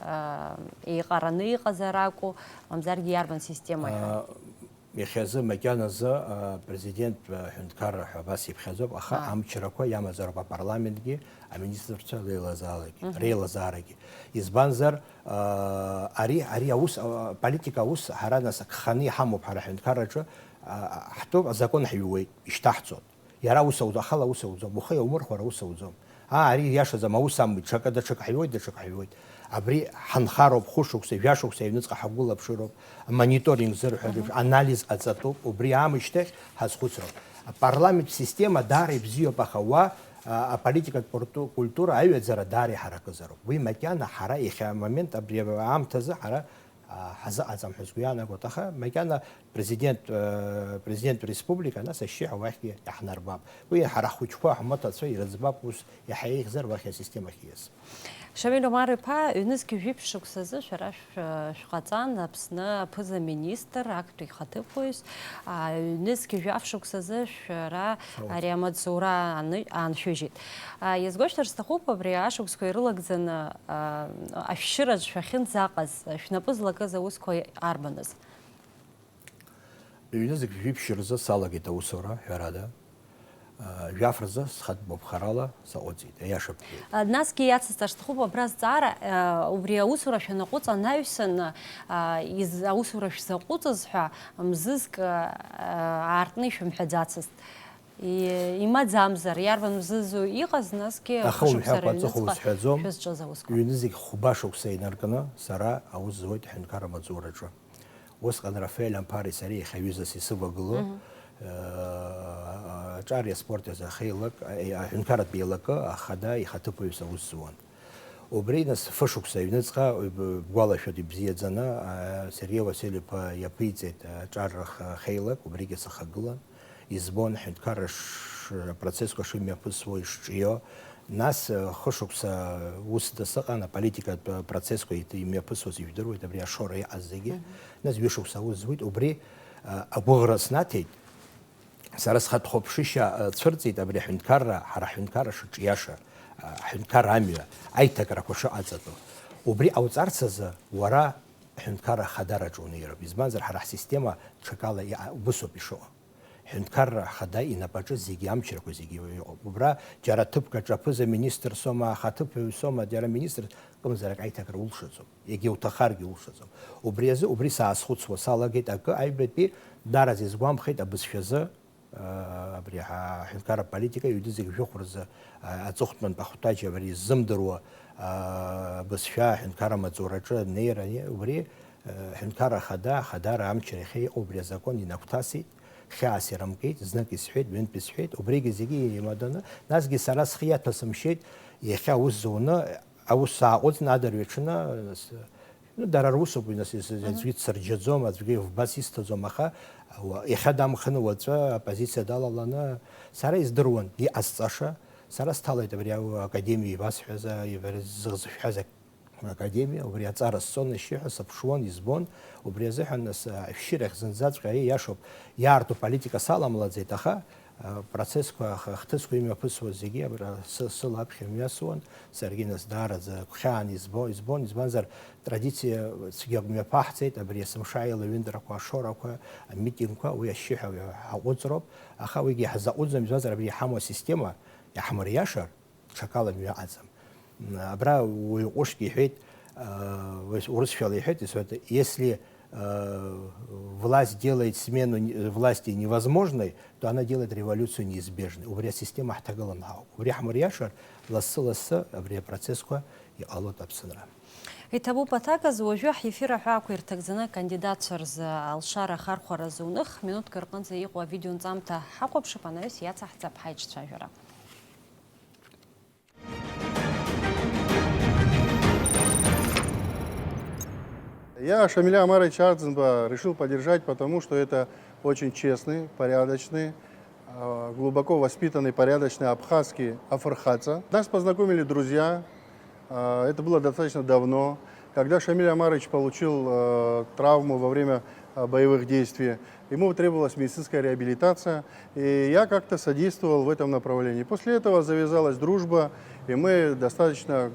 еиҟараны иҟазар акәу, мамзаргьы иарбан система ҳәа? Иахьазы макьаназы апрезидент аҳәынҭқарра ҳәа абас иԥхьаӡоуп, аха амчрақәа иамазароуп апарламентгьы, аминистрцәа реилазаалагьы, реилазаарагьы. Избанзар, ари, ари аус, аполитика аус ҳара нас агханы иҳамоуп ҳара аҳәынҭқарраҿы, ҳтәоуп, азакәан ҳаиуеит, ишьҭаҳҵоит. Иара аус ауӡом, ахала аус ауӡом, ухы иаумырхәар аус ауӡом. Аа, ари иашаӡам, аус амуит, ҽакы, даҽакы ҳаиуеит, даҽакы ҳаиуеит. Абри ҳанхароуп, хәышықәса, жәашықәса аҩныҵҟа ҳагәылаԥшыроуп, амониторинг зырҳәо, анализ ҟаҵатәуп, убри аамышьҭахь ҳазхәыцроуп. Апарламент система даара ибзиоуп, аха уа, а, аполитикатә культу-, культура аҩаӡара даара иҳаракызароуп. Уи макьана ҳара иахьа амомент абри аамҭазы ҳара ҳазыҟаҵам ҳәа сгәы иаанагоит, аха макьана президент, э, президент республика, нас ашьшьыҳәа уахьгьы иаҳнарбап. Уи ҳара ҳхәыҷқәа, ҳмаҭацәа ирыӡбап ус иаҳа еиӷьзар уахь асистемахь ииас. Шамиль Омар-иԥа, ҩнызқь жәиԥшь шықәсазы шәара шә-, шәҟаҵан Аԥсны аԥыза-министр, актәи ихаҭыԥуаҩс, а, ҩнызқь жәаф шықәсазы шәара Шәауаӡам. Ари амаҵзура аны-, ааншәыжьит. А, иазгәашәҭар сҭахуп, абри ашықәсқәа ирылагӡаны, а, ашәшьыраҿ шәахьынӡаҟаз, шәнапы злакыз аусқәа арбаныз? Ҩнызқь жәиԥшь рзы салагеит аусура, ҳәарада. А, жәаф рзы схатә гәаԥхарала саҟәыҵит, аиаша бҳәеит. А, насгьы иацысҵар сҭахуп абра азҵаара, а, убри аусура шәанаҟәыҵ анаҩсан, а, из-, аусура шәзаҟәыҵыз ҳәа мзызк, а, аартны ишәымҳәаӡацызт. И-, имаӡамзар, иарбан мзызу иҟаз, насгьы Аха хышықәса умҳәакәа аҵыхәа рыҩныҵҟа узҳәаӡом. Шәызҿыз аусқәа. Ҩнызқь хәба шықәса инаркны сара аус зуеит аҳәынҭқарра амаҵураҿы. Усҟан Рафаель Амԥари сареи иахьа ҩызас исывагылоу, Мгм. э, аҿари аспорти азы ахеилак, а-, аҳәынҭқарратә еилакы ахада ихаҭыԥуаҩыс аус зуан. Убри нас фышықәса аҩныҵҟа, б-, бгәалашәоит ибзиаӡаны, а, Сергеи Василь-иԥа иаԥиҵеит аҿар рх-, ахеилак, убригьы сахагылан. Избон, аҳәынҭқарра ш-, апроцессқәа шымҩаԥысуа, ишҿио. Нас, э, хышықәса ус дасыҟан, аполитикатә процессқәа ит-, имҩаԥысуаз ижәдыруеит, абри ашора иҟаз зегьы. Мгм. Нас ҩышықәса аус зуит, убри, э, агәыӷра снаҭеит. Сара схатә хәаԥшышьа, э, цәырҵит абри аҳәынҭқарра, ҳара ҳҳәынҭқарра шыҿиаша, э, ҳҳәынҭқарра амҩа, аиҭакрақәа шыҟаҵатәу. Убри ҟауҵарц азы уара аҳәынҭқарра ахадараҿы унеироуп. Избанзар, ҳара ҳсистема ҽакала иа-, убысоуп ишыҟоу. Ҳҳәынҭқарра ахада инапаҿы зегьы амчрақәа зегьы иҟоуп. Убра џьара ҭыԥк аҿы аԥыза-министр соума, ахаҭыԥуаҩ соума, џьара министр кымзарак аиҭакра улшаӡом, егьа уҭахаргьы улшаӡом. Убри азы, убри саазхәыцуа салагеит акы, аҩбатәи дараӡа исгәамԥхеит абызшәазы, аа, абри ҳа-, аҳәынҭқарра политика ҩнызқь жәохә рзы, аа, аҵыхәтәантә ахәҭаҷ абри ззымдыруа, аа, абызшәа аҳәынҭқарра амаҵураҿы анеира, убри, аа, аҳәынҭқарра ахада, ахадара амчра иахьа иҟоу убри азакәан инагәҭасит. Хьаас ирымкит, знык исҳәеит, ҩынтә исҳәеит, убригьы зегьы еимаданы, насгьы сара схы иаҭәасымшьеит, иахьа аус зуны, аус сааҟәыҵны адырҩаҽны, с-, ну, дара русуп, уи нас, ис-, Мгм. аӡәгьы дсырџьаӡом, аӡәгьы вбас исҭаӡом, аха уа-, иахьа дамхны уаҵәы апозициа далаланы, сара издыруан иҟасҵаша, сара сҭалеит абри ау-, академиа ибасҳәаз, а, ибар-, зыхзышәҳәаз академиа, убри аҵара сҵон ашьшьыҳәа, сыԥшуан, избон, убри азыҳәан нас, а, ашәшьырахь зынӡаҵәҟьа, ииашоуп, иаарту политика саламлаӡеит, аха, а, процессқәа, ах-, ахҭысқәа имҩаԥысуаз зегьы абра сы-, сыла аԥхьа имҩасуан, саргьы нас даараӡа гәхьаан избо-, избон, избанзар традициа цәгьак мҩаԥаҳҵеит, абри есымша аилаҩынтрақәа, ашорақәа, амитингқәа, уи ашьшьыҳәа ҳаҟәыҵроуп, аха уигьы ҳзаҟәыҵӡом, избанзар абри иҳамоу асистема иаҳмыриашар, ҽакала мҩа аҟаӡам. Абра уаҩ ҟәышк иҳәеит, а, урыс-, урысшәала иҳәеит, исҳәоит, если, а, власть делает смену не-, власти невозможной, то она делает революцию неизбежной. Убри асистема ҳҭагыланы ҳаауп. Убри ҳмыриашар, лассы-лассы абри апроцессқәа иҟалоит Аԥсынра. Иҭабуп аҭак азы, уажәы ҳефир аҳәаақәа ирҭагӡаны акандидатцәа рзы алшара ахархәара зуных минуҭк рҟынӡа иҟоу авидеонҵамҭа ҳахәаԥшып, анаҩс иацаҳҵап ҳаиҿцәажәара. Я Шамиля Омаровича Ардзинба решил поддержать, потому что это очень честный, порядочный, а, глубоко воспитанный, порядочный абхазский афырхаца. Нас познакомили друзья, А, Это было достаточно давно, когда Шамиль Омарович получил э, травму во время э, боевых действий. Ему требовалась медицинская реабилитация, и я как-то содействовал в этом направлении. После этого завязалась дружба, и мы достаточно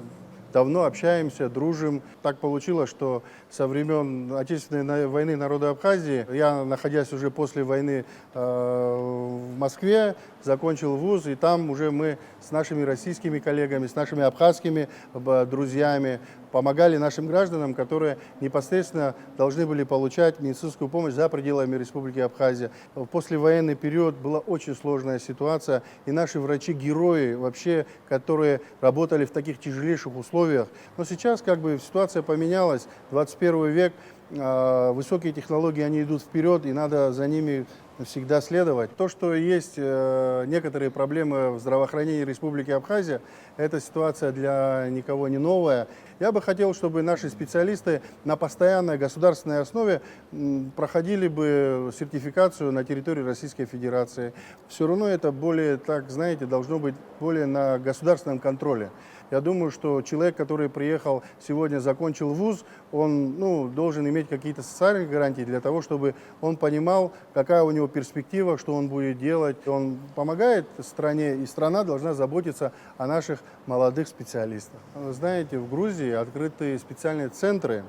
давно общаемся, дружим. Так получилось, что со времен Отечественной на- войны народа Абхазии, я, находясь уже после войны э, в Москве, закончил вуз, и там уже мы с нашими российскими коллегами, с нашими абхазскими б- друзьями помогали нашим гражданам, которые непосредственно должны были получать медицинскую помощь за пределами Республики Абхазия. В послевоенный период была очень сложная ситуация, и наши врачи-герои вообще, которые работали в таких тяжелейших условиях. Но сейчас как бы ситуация поменялась, двадцать первый век, а, высокие технологии, они идут вперед, и надо за ними всегда следовать. То, что есть э, некоторые проблемы в здравоохранении Республики Абхазия, эта ситуация для никого не новая. Я бы хотел, чтобы наши специалисты на постоянной государственной основе м, проходили бы сертификацию на территории Российской Федерации. Все равно это более, так знаете, должно быть более на государственном контроле. Я думаю, что человек, который приехал сегодня, закончил вуз, он ну, должен иметь какие-то социальные гарантии для того, чтобы он понимал, какая у него перспектива, что он будет делать. Он помогает стране, и страна должна заботиться о наших молодых специалистах. Вы знаете, в Грузии открыты специальные центры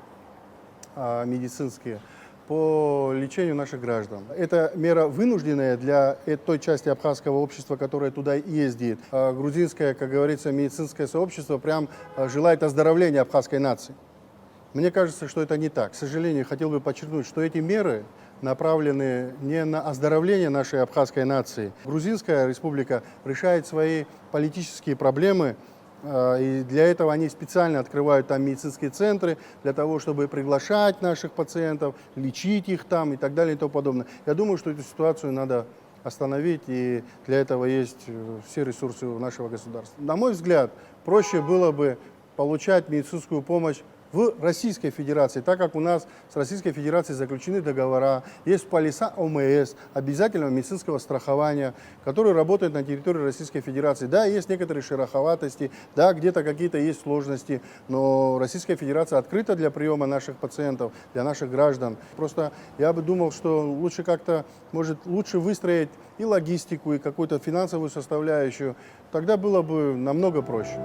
а, медицинские по лечению наших граждан. Это мера вынужденная для э- той части абхазского общества, которая туда ездит. А, Грузинское, как говорится, медицинское сообщество прям а, желает оздоровления абхазской нации. Мне кажется, что это не так. К сожалению, хотел бы подчеркнуть, что эти меры направлены не на оздоровление нашей абхазской нации. Грузинская республика решает свои политические проблемы, э, и для этого они специально открывают там медицинские центры, для того, чтобы приглашать наших пациентов, лечить их там и так далее и тому подобное. Я думаю, что эту ситуацию надо остановить, и для этого есть э, все ресурсы у нашего государства. На мой взгляд, проще было бы получать медицинскую помощь в Российской Федерации, так как у нас с Российской Федерацией заключены договора, есть полиса ОМС, обязательного медицинского страхования, который работает на территории Российской Федерации. Да, есть некоторые шероховатости, да, где-то какие-то есть сложности, но Российская Федерация открыта для приема наших пациентов, для наших граждан. Просто я бы думал, что лучше как-то, может, лучше выстроить и логистику, и какую-то финансовую составляющую, тогда было бы намного проще.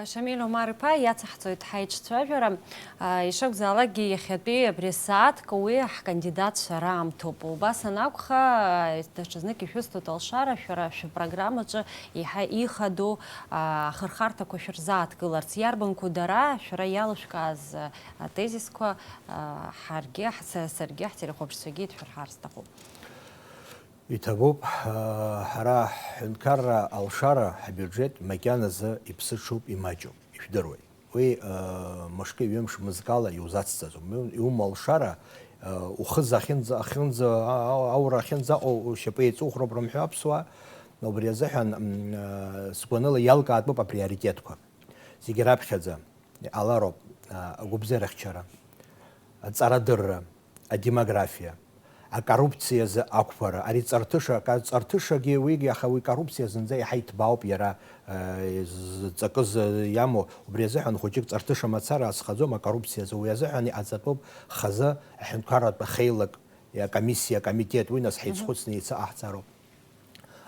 Шамиль Омар-иԥа, иацаҳҵоит ҳаиҿцәажәара. Ишакәзаалакгьы, иахьатәи абри асааҭк уи ҳкандидатцәа раамҭоуп. Убас анакәха, даҽазнык ишәысҭоит алшара, шәара шәпрограммаҿы еиҳа ихадоу ахырхарҭақәа шәырзааҭгыларц. Иарбанқәоу дара шәара иалышәкааз атезисқәа, ҳаргьы, саргьы, ҳтелехәаԥшцәагьы идшәырҳар сҭахуп. Иҭабуп, ҳара ҳҳәынҭқарра алшара, ҳбиуџьет макьаназы иԥсыҽуп, имаҷуп, ижәдыруеит. Уи мышкы-ҩымш мызкала иузацҵаӡом. Иумоу алшара, ухыз ахьынӡа, ахьынӡа, аура ахьынӡаҟоу ушьапы еиҵухроуп рымҳәо аԥсуаа. Убри азыҳәан, сгәаныла, иалкаатәуп априоритетқәа. Зегьы раԥхьаӡа иҟалароуп агәабзиарахьчара, аҵарадырра, адемографиа, акоррупциазы ақәԥара, ари ҵарҭыша, ка- ҵарҭышагьы уигьы, аха уи коррупциа зынӡа иаҳа иҭбаауп иара, э, зҵакы зы- иамоу, убри азыҳәан хәыҷык ҵарҭыша мацара азхаӡом акоррупциазы, уи азыҳәан иҟаҵатәуп хазы аҳәынҭқарратә ахеилак, акомиссиа, акомитет, уи нас ҳаицхәыцны еицыҟаҳҵароуп.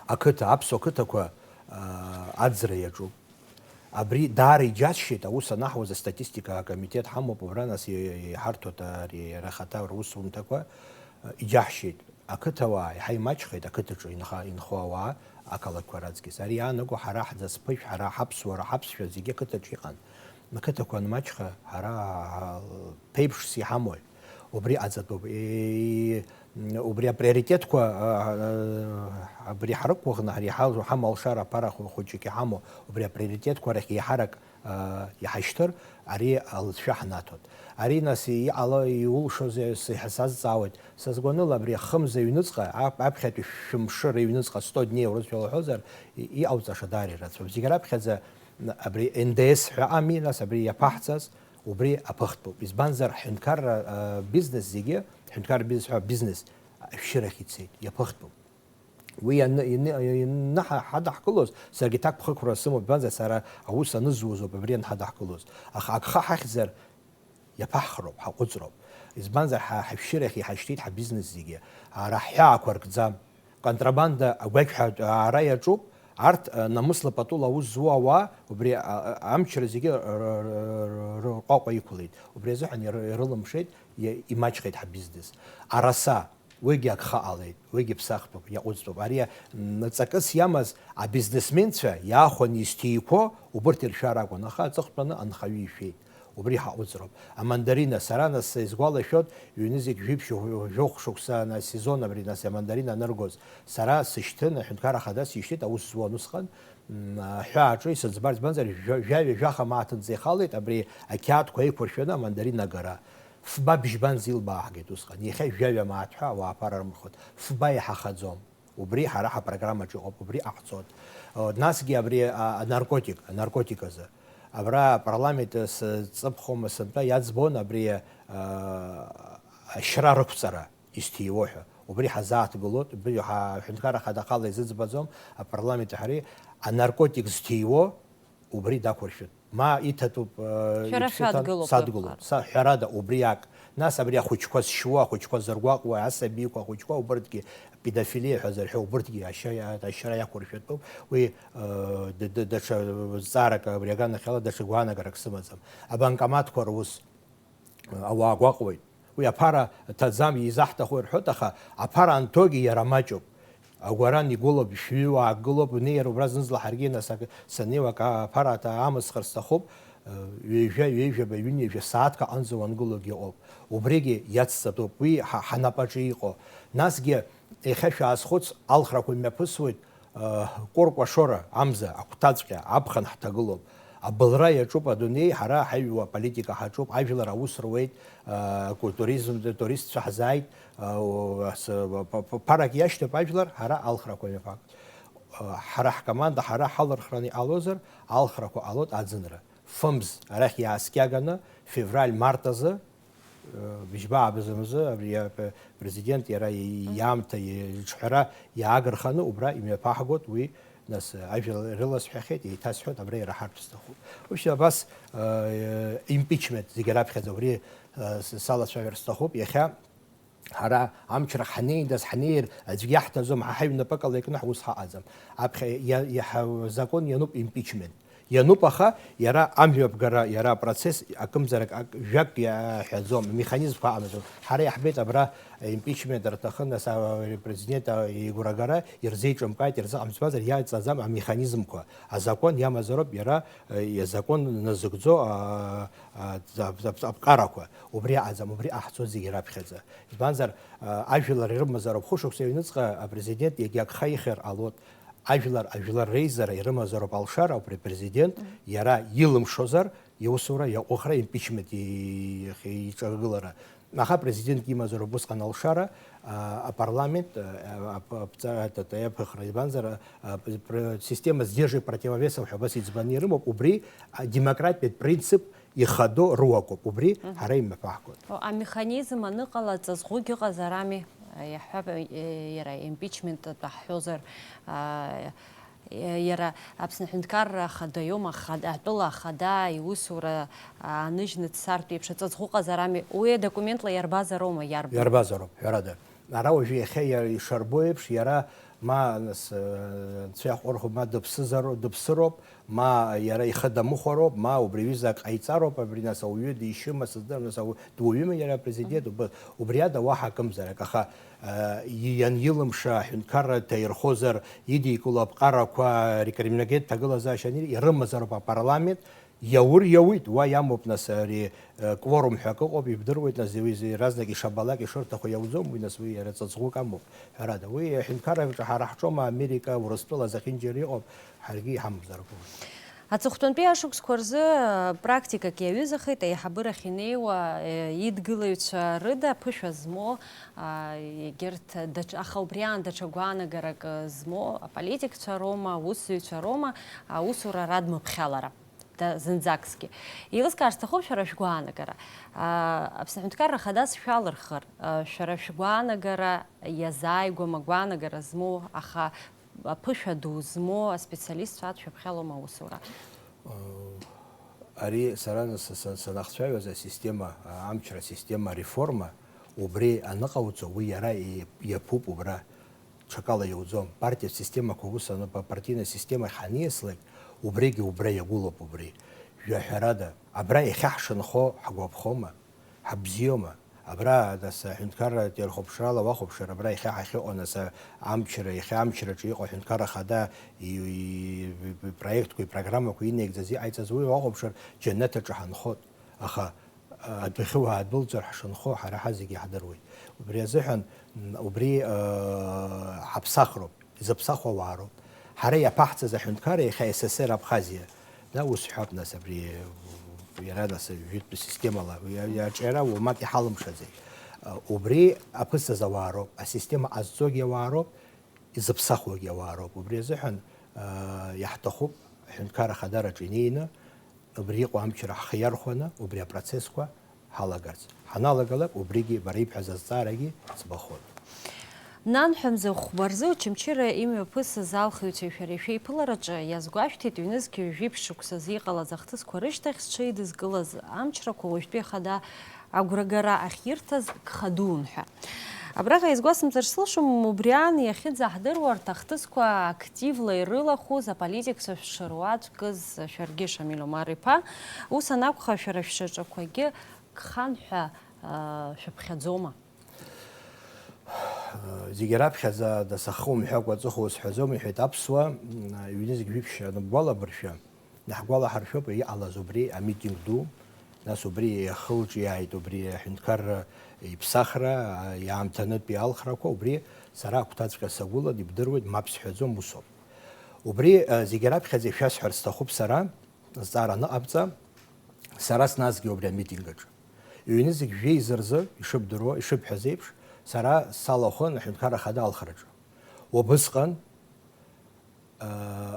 Ақыҭа, аԥсуа қыҭақәа, аа, аӡра иаҿуп. Абри даара иџьасшьеит, аус анаҳуаз астатистика акомитет ҳамоуп, убра нас и- иҳарҭоит ари иара ахаҭа русумҭақәа, иџьаҳшьеит. Ақыҭауаа иаҳа имаҷхеит, ақыҭаҿы инха- инхо ауаа, ақалақьқәа раҵкыс. Ари иаанаго ҳара ҳӡасԥышә, ҳара ҳаԥсуара, ҳаԥсшәа зегьы ақыҭаҿы иҟан. Ақыҭақәа анмаҷха, ҳара ҳа- ԥеиԥшс иҳамои? Убри ҟаҵатәуп. Е- Убри априоритетқәа, а, а, абри ҳрықәгәыӷны, ари ҳа- ҳамалшара аԥара хә- хәыҷык иҳамоу, убри априоритетқәа рахь еиҳарак, а, иҳашьҭыр, ари алҵшәа ҳнаҭоит. Ари нас иҟала, иулшозеи, сҳәа- сазҵаауеит. Са сгәаныла, абри ахымза аҩныҵҟа, ап- аԥхьатәи шәымш рыҩныҵҟа, сто днеи урысшәала уҳәозар, и- иҟауҵаша даара ирацәоуп. Зегь раԥхьаӡа, н- абри Н Д С ҳәа ами, нас абри иаԥаҳҵаз, убри аԥыхтәуп. Избанзар, ҳҳәынҭқарра, а, бизнес зегьы, ҳҳәынҭқарра бизнес ҳәа бизнес, Ашәшьырахь ицеит, иаԥыхтәуп. Уи ианы, ианы, ианы ҳа-, ҳадаҳкылоз, саргьы ҭакԥхықәра сымоуп, избанзар, сара аус анызуаз ауп абри анҳадаҳкылоз. Аха агха ҳахьзар, иаԥаҳхроуп, ҳаҟәыҵроуп. Избанзар, ҳа-, ҳашәшьырахь иҳашьҭит ҳабизнес зегьы. Ара ҳҳәаақәа ркӡам. Контрабанда агәақьҳәа аара иаҿуп. Арҭ, а, намысла патула аус зуа ауаа, убри, а, а, амчра зегьы р-, р-, р-, р-, рҟәаҟәа иқәлеит. Убри азыҳәан иры-, ирылымшеит, иа-, имаҷхеит ҳабизнес. Араса, уигьы агха ҟалеит, уигьы ԥсахтәуп, иаҟәыҵтәуп. Ари, м, ҵакыс иамаз абизнесменцәа иаахәаны изҭиқәо убырҭ иршәар акәын, аха аҵыхәтәаны анхаҩы ишәеит. Убри ҳаҟәыҵроуп. Амандарина, сара нас сизгәалашәоит, ҩнызқь жәиԥшь жәохә шықәса ана асезон абри нас амандарина аныргоз. Сара сышьҭын, аҳәынҭқарра ахада сишьҭит, аус зуан усҟан, м, аҳәаа аҿы исыӡбарц, избанзар, жәа-, жәаҩа-жәаха мааҭынӡа ихалеит абри ақьаадқәа еиқәыршәаны амандарина агара. Фба бжьба нӡа илбааҳгеит усҟан. Иахьа жәаҩа мааҭ ҳәа ауаа аԥара рымхуеит. Фба иҳахаӡом. Убри ҳара ҳапрограммаҿы иҟоуп, убри ҟаҳҵоит. О, насгьы абри, а, анаркотик, анаркотик азы. Абра апарламент, э, сыҵыԥхома сынтәа иаӡбон абри, а, ашьра рықәҵара изҭиуо ҳәа. Убри ҳазааҭгылоит, убри ҳа-, аҳәынҭқарра ахада ахала изыӡбаӡом, апарламент ҳареи анаркотик зҭиуо убри дақәыршәыт. Ма иҭатәуп, э, Шәара иԥсы ҭан-, шәадгылоуп, садгылоуп. Са, ҳәарада, убриак. Нас абри ахәыҷқәа зшьуа, ахәыҷқәа зыргәаҟуа, асабиқәа, ахәыҷқәа, убырҭгьы, педофилиа ҳәа зырҳәо, убырҭгьы ашьа-, ашьра иақәыршәатәуп. Уи, э, д-, д-, даҽа зҵаарак абри аганахьала даҽа гәаанагарак сымаӡам. Абанкоматқәа рус, э, ауаа гәаҟуеит. Уи аԥара ҭаӡам, изаҳҭаху ирҳәоит, аха аԥара анҭогьы иара маҷуп. Агәаран игәылоуп, шәҩыуаа гылоуп, унеир убра зынӡала ҳаргьы нас ак-, саннеиуа ак-, аԥара аҭа-, амысхыр сҭахуп, ҩажәа, ҩажәаба, ҩынҩажәа сааҭк аҟынӡа уангылогьы ыҟоуп. Убригьы иацҵатәуп, уи ҳа-, ҳанапаҿы иҟоу. Насгьы, иахьа шәаазхәыц, алхрақәа имҩаԥысуеит, Кәыркәа Шора амза агәҭаҵәҟьа аԥхын ҳҭагылоуп. Абылра иаҿуп адунеи, ҳара ҳаҩуа аполитика ҳаҿуп, ажәлар аус руеит, культуризм, туристцәа ҳзааит, ас-, п-, п-, ԥарак иашьҭоуп ажәлар, ҳара алхрақәа мҩаԥак. Ҳара ҳкоманда, ҳара ҳалырхраны иҟалозар, алхрақәа ҟалоит аӡынра. Фымз арахь иааскьаганы, февраль-март азы, быжьба аабазымзы абри апрезидент иара иаамҭа иҿҳәара иаагырханы убра имҩаԥаҳгоит, уи нас ажәа рыласҳәахьеит, еиҭасҳәоит, абра ираҳартә сҭахуп. Вообще абас, э, импичмент зегьы раԥхьаӡа убри, э, с-, салацәажәар сҭахуп. Иахьа ҳара амчра ҳанеидас, ҳнеир, аӡәгьы иаҳҭаӡом, ҳа ҳаҩнапыкала икны ҳус ҳаҟаӡам. Аԥхьа иа-, иаҳа-, закон иануп импичмент. Иануп, аха иара амҩаԥгара, иара апроцесс акымзарак ак-, жәак иаҳәаӡом, амеханизмқәа амаӡам. Ҳара иаҳбеит абра импичмент рҭахын, нас, а, президент, а, игәрагара ирзеиҿымкааит, ирзыҟамҵмазар иаҵаӡам амеханизмқәа. Азакәан иамазароуп иара, э, азакәан назыгӡо, а, а, ап-, ап-, аԥҟарақәа. Убри аҟаӡам, убри ҟаҳҵоит зегьы раԥхьаӡа. Избанзар, а, ажәлар ирымазароуп, хәышықәса аҩныҵҟа апрезидент иагьагха ихьыр ҟалоит. Ажәлар, ажәлар реизара ирымазароуп алшара, убри апрезидент, мгм, иара илымшозар, иусура, иаҟәыхра, импичмент и-, иахь иҿагылара. Аха апрезидентгьы имазароуп усҟан алшара, а, апарламент, а, ап-, аԥҵа-, ат-, ат-, аиаԥыхра, избанзар, а, пр-, система сдержек противовесов ҳәа абас иӡбаны ирымоуп, убри, а, демократиатә принцип ихадоу руакуп, убри, мгм, ҳара имҩаԥаҳгоит. О, амеханизм аныҟала ҵаҵӷәыгь ыҟазар ами, иаҳҳәап, е, иара импичмент атәы ҳҳәозар, а, е, иара Аԥсны Аҳәынҭқарра Ахада иоума, ахада, атәыла ахада иусура, а, аныжьны дцартә еиԥш аҵаҵӷәы ыҟазар ами, уи адокументла иарбазароума, иарбан? Иарбазароуп, ҳәарада. Ара уажәы иахьа иа-, ишарбо еиԥш, иара ма, нас, э, анцәа иаҳҟәырхо, ма дыԥсызаро-, дыԥсыроуп, ма иара ихы дамыхәароуп, ма убри аҩыза ак ҟаиҵароуп, абри, нас, ауаҩы дишьыма, сыздырам, нас, ауаҩ-, дуаҩыма иара апрезидент, уб-, убри ада уаҳа акымзарак, аха, э, и-, ианилымша, аҳәынҭқарра дҭаирхозар, идикыло аԥҟарақәа, рекриминогент ҭагылазаашьа ани-, ирымазароуп апарламент, Иаур иауит, уа иамоуп, нас, ари, э, кворум ҳәа акы ыҟоуп, ибдыруеит, нас, уи зи-, разнак ишабалак, ишырҭаху иауӡом, уи, нас, уи иара ҵаҵӷәык амоуп, ҳәарада. Уи аҳәынҭқарраҿы ҳара ҳҿоума, Америка, Урыстәыла зехьынџьара иҟоуп, ҳаргьы иҳамамзар акәым. Аҵыхәтәантәи ашықәсқәа рзы, э, практикак иаҩызахеит, аиҳабырахь инеиуа, э, идгылаҩцәа рыда ԥышәа змоу, а, егьырҭ даҽ-, аха убри аан даҽа гәаанагарак, э, змоу аполитикцәа роума, аусзуҩцәа роума, аусура радмыԥхьалара. да-, зынӡакгьы. Еилыскаар сҭахуп шәара шәгәаанагара. А, Аԥсны Аҳәынҭқарра Ахада сшәалырхыр, а, шәара шәгәаанагара иазааигәам агәаанагара змоу, аха аԥышәа ду змоу аспециалистцәа адшәыԥхьалома аусура? Ари сара са-, са-, санахцәажәоз асистема, а, амчра асистема ареформа, убри аныҟауҵо, уи иара и-, иаԥуп убра. Ҽакала иауӡом. Партиатә системақәа ус ануп, апартийна системахь ҳаниаслак, убригьы убра иагәылоуп убри. Жәаҳәарада, абра иахьа ҳшынхо ҳгәаԥхома? Ҳабзиоума? Абра, нас, аҳәынҭқарра телехәаԥшрала уахәаԥшыр, абра иахьа ҳахьыҟоу, нас, амчра, иахьа амчраҿы иҟоу аҳәынҭқарра ахада и-, и-, и-, проектқәа, ипрограммақәа инаигӡаз, иҟаиҵаз уи уахәаԥшыр, џьаннаҭ аҿы ҳанхоит. Аха, а, адәахьы уаадәылҵыр ҳшынхо, ҳара ҳазегьы иаҳдыруеит. Убри азыҳәан, м, убри, а, ҳаԥсахроуп, изыԥсахуа ауаа роуп. Ҳара иаԥаҳҵаз аҳәынҭқарра иахьа С С Р Абхазиа, да, ус ҳәап, нас, абри, иара, нас, жәытәтәи системала, иа-, иаҿиара уамак иҳалымшаӡеит. А, убри аԥысҵаз ауаа роуп, асистема ҟазҵогьы ауаа роуп, изыԥсахуагьы ауаа роуп. Убри азыҳәан, а, иаҳҭахуп аҳәынҭқарра ахадараҿы инеины, убри иҟоу амчра ҳхы иархәаны, убри апроцессқәа ҳалагарц. Ҳаналагалак, убригьы бара ибҳәаз азҵаарагьы ӡбахоит. Нанҳәа мза хәба рзы Очамчыра имҩаԥысыз алхыҩцәеи шәареи шәеиԥылараҿы иазгәашәҭеит, ҩнызқь ҩажәи ԥшь шықәсазы иҟалаз ахҭысқәа рышьҭахь зҽеидызкылаз амчрақәа уажәтәи ахада агәрагара ахьирҭаз гха дуун ҳәа. Абраҟа изгәасымҵар сылшом, убри аан иахьыӡаҳдыруа рҭахҭысқәа активла ирылахәыз аполитикцәа шәшыруаӡәкыз шәаргьы, Шамиль Омар-иԥа, ус анакәха, шәара шәшьаҿақәагьы гхан ҳәа, аа, шәыԥхьаӡома? Зегьы раԥхьаӡа, дасахы умҳәакәа аҵыхәа усҳәаӡом, иҳәеит аԥсуа, ҩнызқь жәиԥшь аныбгәалабыршәа. Иаҳгәалаҳаршәоуп иҟалаз убри амитинг ду, нас убри иахылҿиааит убри аҳәынҭқарра иԥсахра, иаамҭанытәи алхрақәа, убри сара агәҭаҵәҟьа сагәылан, ибдыруеит, мап сҳәаӡом, усоуп. Убри, а, зегьы раԥхьаӡа ишәасҳәарц сҭахуп сара, зҵаара аныҟабҵа, сара сназгьы убри амитинг аҿы. Ҩнызқь жәеиза рзы, ишыбдыруа, ишыбҳәаз еиԥш, сара салахәын аҳәынҭқарра ахада алхраҿы. Убысҟан,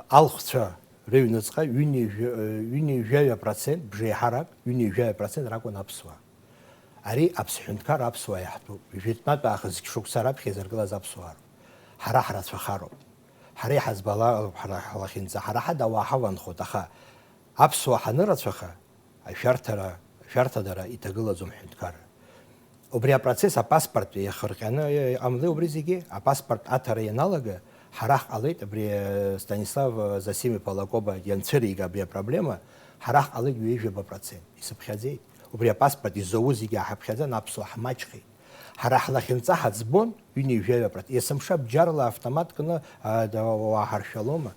алхцәа рыҩныҵҟа ҩынҩажәа, ҩынҩажәаҩа процент, бжеиҳарак, ҩынҩажәаҩа процент ракәын аԥсуаа. Ари аԥсҳәынҭқарра аԥсуаа иаҳтәуп. Жәытәнатә аахыс зқьы шықәса раԥхьа изыргылаз аԥсуаа роуп. Ҳара ҳрацәахароуп. Ҳара иҳазбалароуп ҳара ҳлахьынҵа. Ҳара ҳада ауаа ҳаванхоит, аха аԥсуаа ҳанырацәаха, ашәарҭара, ашәарҭадара иҭагылаӡом ҳҳәынҭқарра. Убри апроцесс апаспорт иахырҟьаны иҟамлеи убри зегьы? Апаспорт аҭара ианалага, ҳара ҳҟалеит, абри, э, Станислав, э, Зосим-иԥа Лакоба ианцәырига абри апроблема, ҳара ҳҟалеит ҩажәаба процент. Исыԥхьаӡеит. Убри апаспорт изоуз зегьы ааҳаԥхьаӡан, аԥсуаа ҳмаҷхеит. Ҳара ҳлахьынҵа ҳаӡбон, ҩынҩажәаҩа процент. Есымша бџьарла автомат кны, а, да, уааҳаршәалома?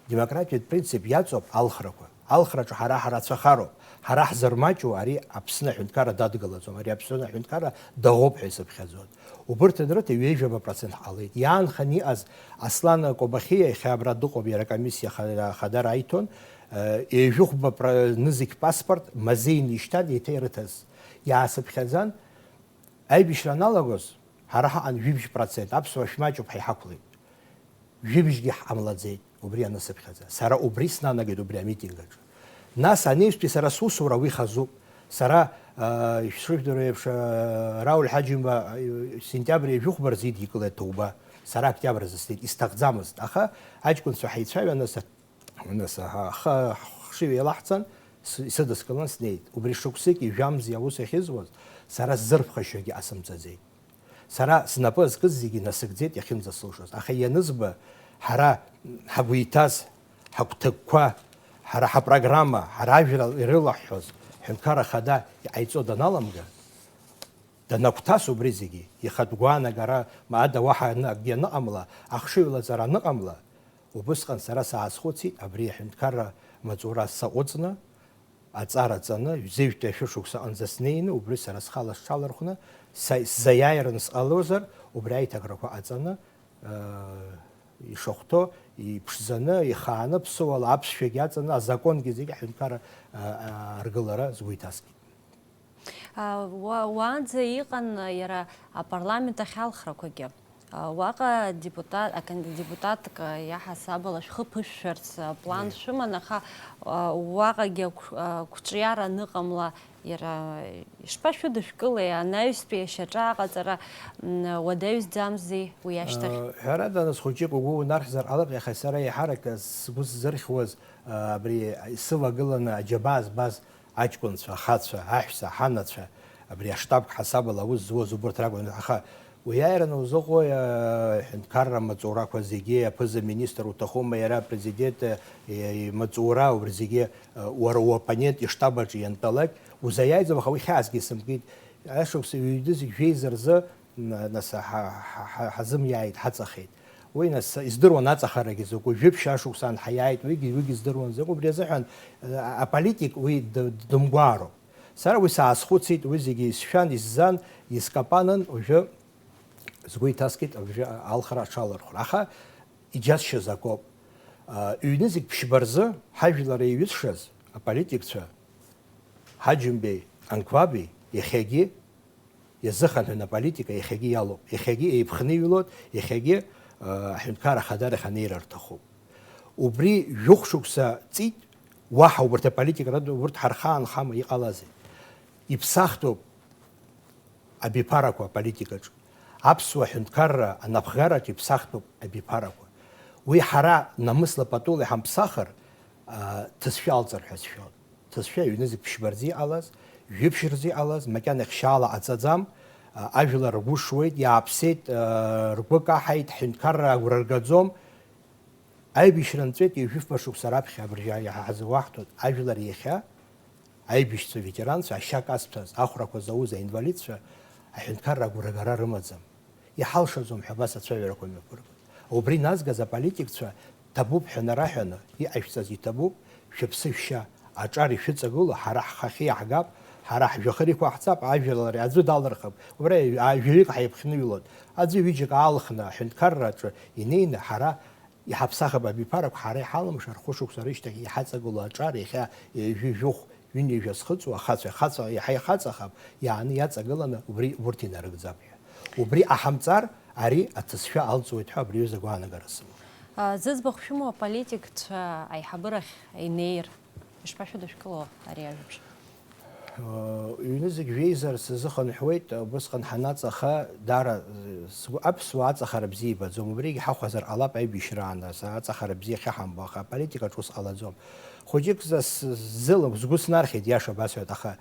Демократиатә принцип иаҵоуп алхрақәа. Алхраҿы ҳара ҳрацәахароуп. Ҳара ҳзырмаҷу ари Аԥсны аҳәынҭқарра дадгылаӡом. Ари Аԥсны аҳәынҭқарра даӷоуп ҳәа исыԥхьаӡон. Убырҭ анрыҭа ҩажәаба процент ҳҟалеит. Иаанхан иҟаз Аслан Кобахиа, иахьа абра дыҟоуп, иара акомиссиа ха-, хадара аиҭон, э, ҩажәихәба пра-, нызқь паспорт мазеины ишьҭан, еиҭа ирыҭаз. Иаасыԥхьаӡан, аибашьра аналагоз, ҳара ҳаҟан жәибжь процент, аԥсуаа шәмаҷуп ҳәа иҳақәлеит. Жәибжьгьы ҳҟамлаӡеит, убри анысыԥхьаӡа. Сара убри снанагеит убри амитинг аҿы. Нас анаҩстәи сара сусура уи хазуп. Сара, а, ишәзыжәдыруа еиԥш, а, Рауль Ҳаџьымба, а, сентиабр ҩажәихәба рзы идикылеит ҭоуба. Сара октиабр азы снеит, исҭахӡамызт. Аха аҷкәынцәа ҳаицәажәаны са-, нас, аха, ахы-, ахшыҩ еилаҳҵан, с-, исыдыскылан снеит. Убри шықәсыки жәамзи аус ахьызуаз, сара сзырԥхашьогьы ҟасымҵаӡеит. Сара снапы зкыз зегьы насыгӡеит иахьынӡасылшоз, аха ианызба, ҳара ҳагәы иҭаз, ҳагәҭакқәа, ҳара ҳапрограмма, ҳара ажәра ирылаҳҳәоз, ҳҳәынҭқарра ахада иҟаиҵо даналамга, данагәҭас убри зегьы, ихатә гәаанагара ада уаҳа акгьы аныҟамла, ахшыҩлаҵара аныҟамла, убысҟан сара саазхәыцит абри аҳәынҭқарра маҵура саҟәыҵны, аҵара ҵаны, ҩажәи жәшықәса аҟынӡа снеины, убри сара схала сҽалархәны, са, сзаиааираны сҟалозар, убри аиҭакрақәа ҟаҵаны, э, ишахәҭоу, иԥшӡаны, ихааны, ԥсыуала аԥсшәагьы аҵаны, азаконгьы зегьы аҳәынҭқарра, э, э, аргылара сгәы иҭаскит. А, уа-, уаанӡа иҟан иара апарламент ахь алхрақәагьы. Уаҟа депутат, акан-, депутатк иаҳасабала шәхы ԥышәшәарц аплан шәыман, аха, а, уаҟагьы ақә-, а, қәҿиара аныҟамла, иара ишԥашәыдышәкылеи, анаҩстәи ашьаҿа аҟаҵара, м, уадаҩсӡамзи уи ашьҭахь? Ҳәарада, нас, хәыҷык угәы унархьзар ҟалап, иаха сара еиҳарак сгәы сзырхьуаз, а, абри сывагыланы аџьабаа збаз аҷкәынцәа, ахацәа, аҳәса, ҳанацәа, абри аштаб ҳасабала аус зуаз убырҭ ракәын. Аха уи иааираны узыҟои, аҳәынҭқарра амаҵурақәа зегьы, аԥыза-министр уҭахума, иара апрезидент, э, имаҵура, убри зегьы, э, уара уоппонент иштаб аҿы иантәалак узаиааиӡом, аха уи хьаасгьы сымкит. Ашықәс ҩ-, ҩ-, зегь жәеиза рзы, н-, нас, ҳа-, ҳа-, ҳа-, ҳазымиааит, ҳаҵахеит. Уи, нас, издыруан аҵахарагьы закәу, жәиԥшь ашықәсан ҳаиааит, уигьы, уигьы здыруан закәу, убри азыҳәан, э, аполитик уи д-, дымгәаароуп. Сара уи саазхәыцит, уи зегьы исшәан, исзан, искапанын, уажәы сгәы иҭаскит, уажәы алхра аҽалархәра. Аха иџьасшьаз акоуп. А, ҩнызқь ԥшьба рзы ҳажәлар еиҩызшаз аполитикцәа, Ҳаџьымбеи, Анқәаби, иахьагьы иазыхынҳәын аполитика, иахьагьы иалоуп, иахьагьы еиԥхныҩлоит, иахьагьы, а, аҳәынҭқарра ахадарахь анеира рҭахуп. Убри жәохә шықәса ҵит, уаҳа убарҭ аполитика рыд-, урҭ ҳархаанхама иҟалазеи? Иԥсахтәуп абиԥарақәа аполитикаҿ. Аԥсуа ҳәынҭқарра анапхгараҿ иԥсахтәуп абиԥарақәа. Уи ҳара намысла патула иҳамԥсахыр, а, ҭызшәа алҵыр ҳәа сшәон. Ҭызшәа ҩнызқь ԥшьба рзы иҟалаз, жәиԥшь рзы иҟалаз, макьана ихшьаала ҟаҵаӡам, а, ажәлар ргәы шуеит, иааԥсеит, а, ргәы каҳаит, ҳҳәынҭқарра агәра ргаӡом. Аибашьра нҵәеит ҩажәи фба шықәса раԥхьа абыржәы иаҳа ҳазуаҳҭоит, ажәлар иахьа аибашьцәа, аветеранцәа, ашьа казҭәаз, ахәрақәа зауз аинвалидцәа аҳәынҭқарра агәрагара рымаӡам. Иҳалшаӡом ҳәа абас ацәажәарақәа мҩаԥыргоит. Убри назгаз аполитикцәа ҭабуп ҳәа нараҳәаны, иҟашәҵаз иҭабуп, шәыԥсы шәшьа, аҿар ишәыҵагыло, ҳара ҳхахьы иаҳгап, ҳара ҳжәҩахыр иқәаҳҵап, ажәлар аӡәы далырхып, убра жәаҩык ҳаиԥхныҩлоит, аӡәы ҩыџьак аалхны аҳәынҭқарраҿы инеины ҳара иҳаԥсахып абиԥарақәа, ҳара иҳалымшар, хәышықәса рышьҭахь иҳаҵагылоу аҿар иахьа ҩажәи жәохә, ҩынҩажәа зхыҵуа ахацәа, ахаҵа иаҳа ихаҵахап, иааны иаҵагыланы убри урҭ инарыгӡап ҳәа. Убри ҟаҳамҵар, ари аҭыӡшәа алҵуеит ҳәа абри аҩыза агәаанагара сымоуп. А, зыӡбахә шәымоу аполитикцәа аиҳабырахь инеир, ишԥашәыдышәкыло ари ажәабжь? Ҩны зегь жәеизар сазыхынҳәуеит, убысҟан ҳанаҵаха, даара, сгәы аԥсуаа аҵахара бзиа ибаӡом, убригь ҳахәазар ҟалап аибашьраан, ас аҵахара бзиа ахьаҳамбо, аха аполитикаҿ ус ҟалаӡом. Хәыҷык зас ззылым, сгәы снархьит, иаша басҳәоит, аха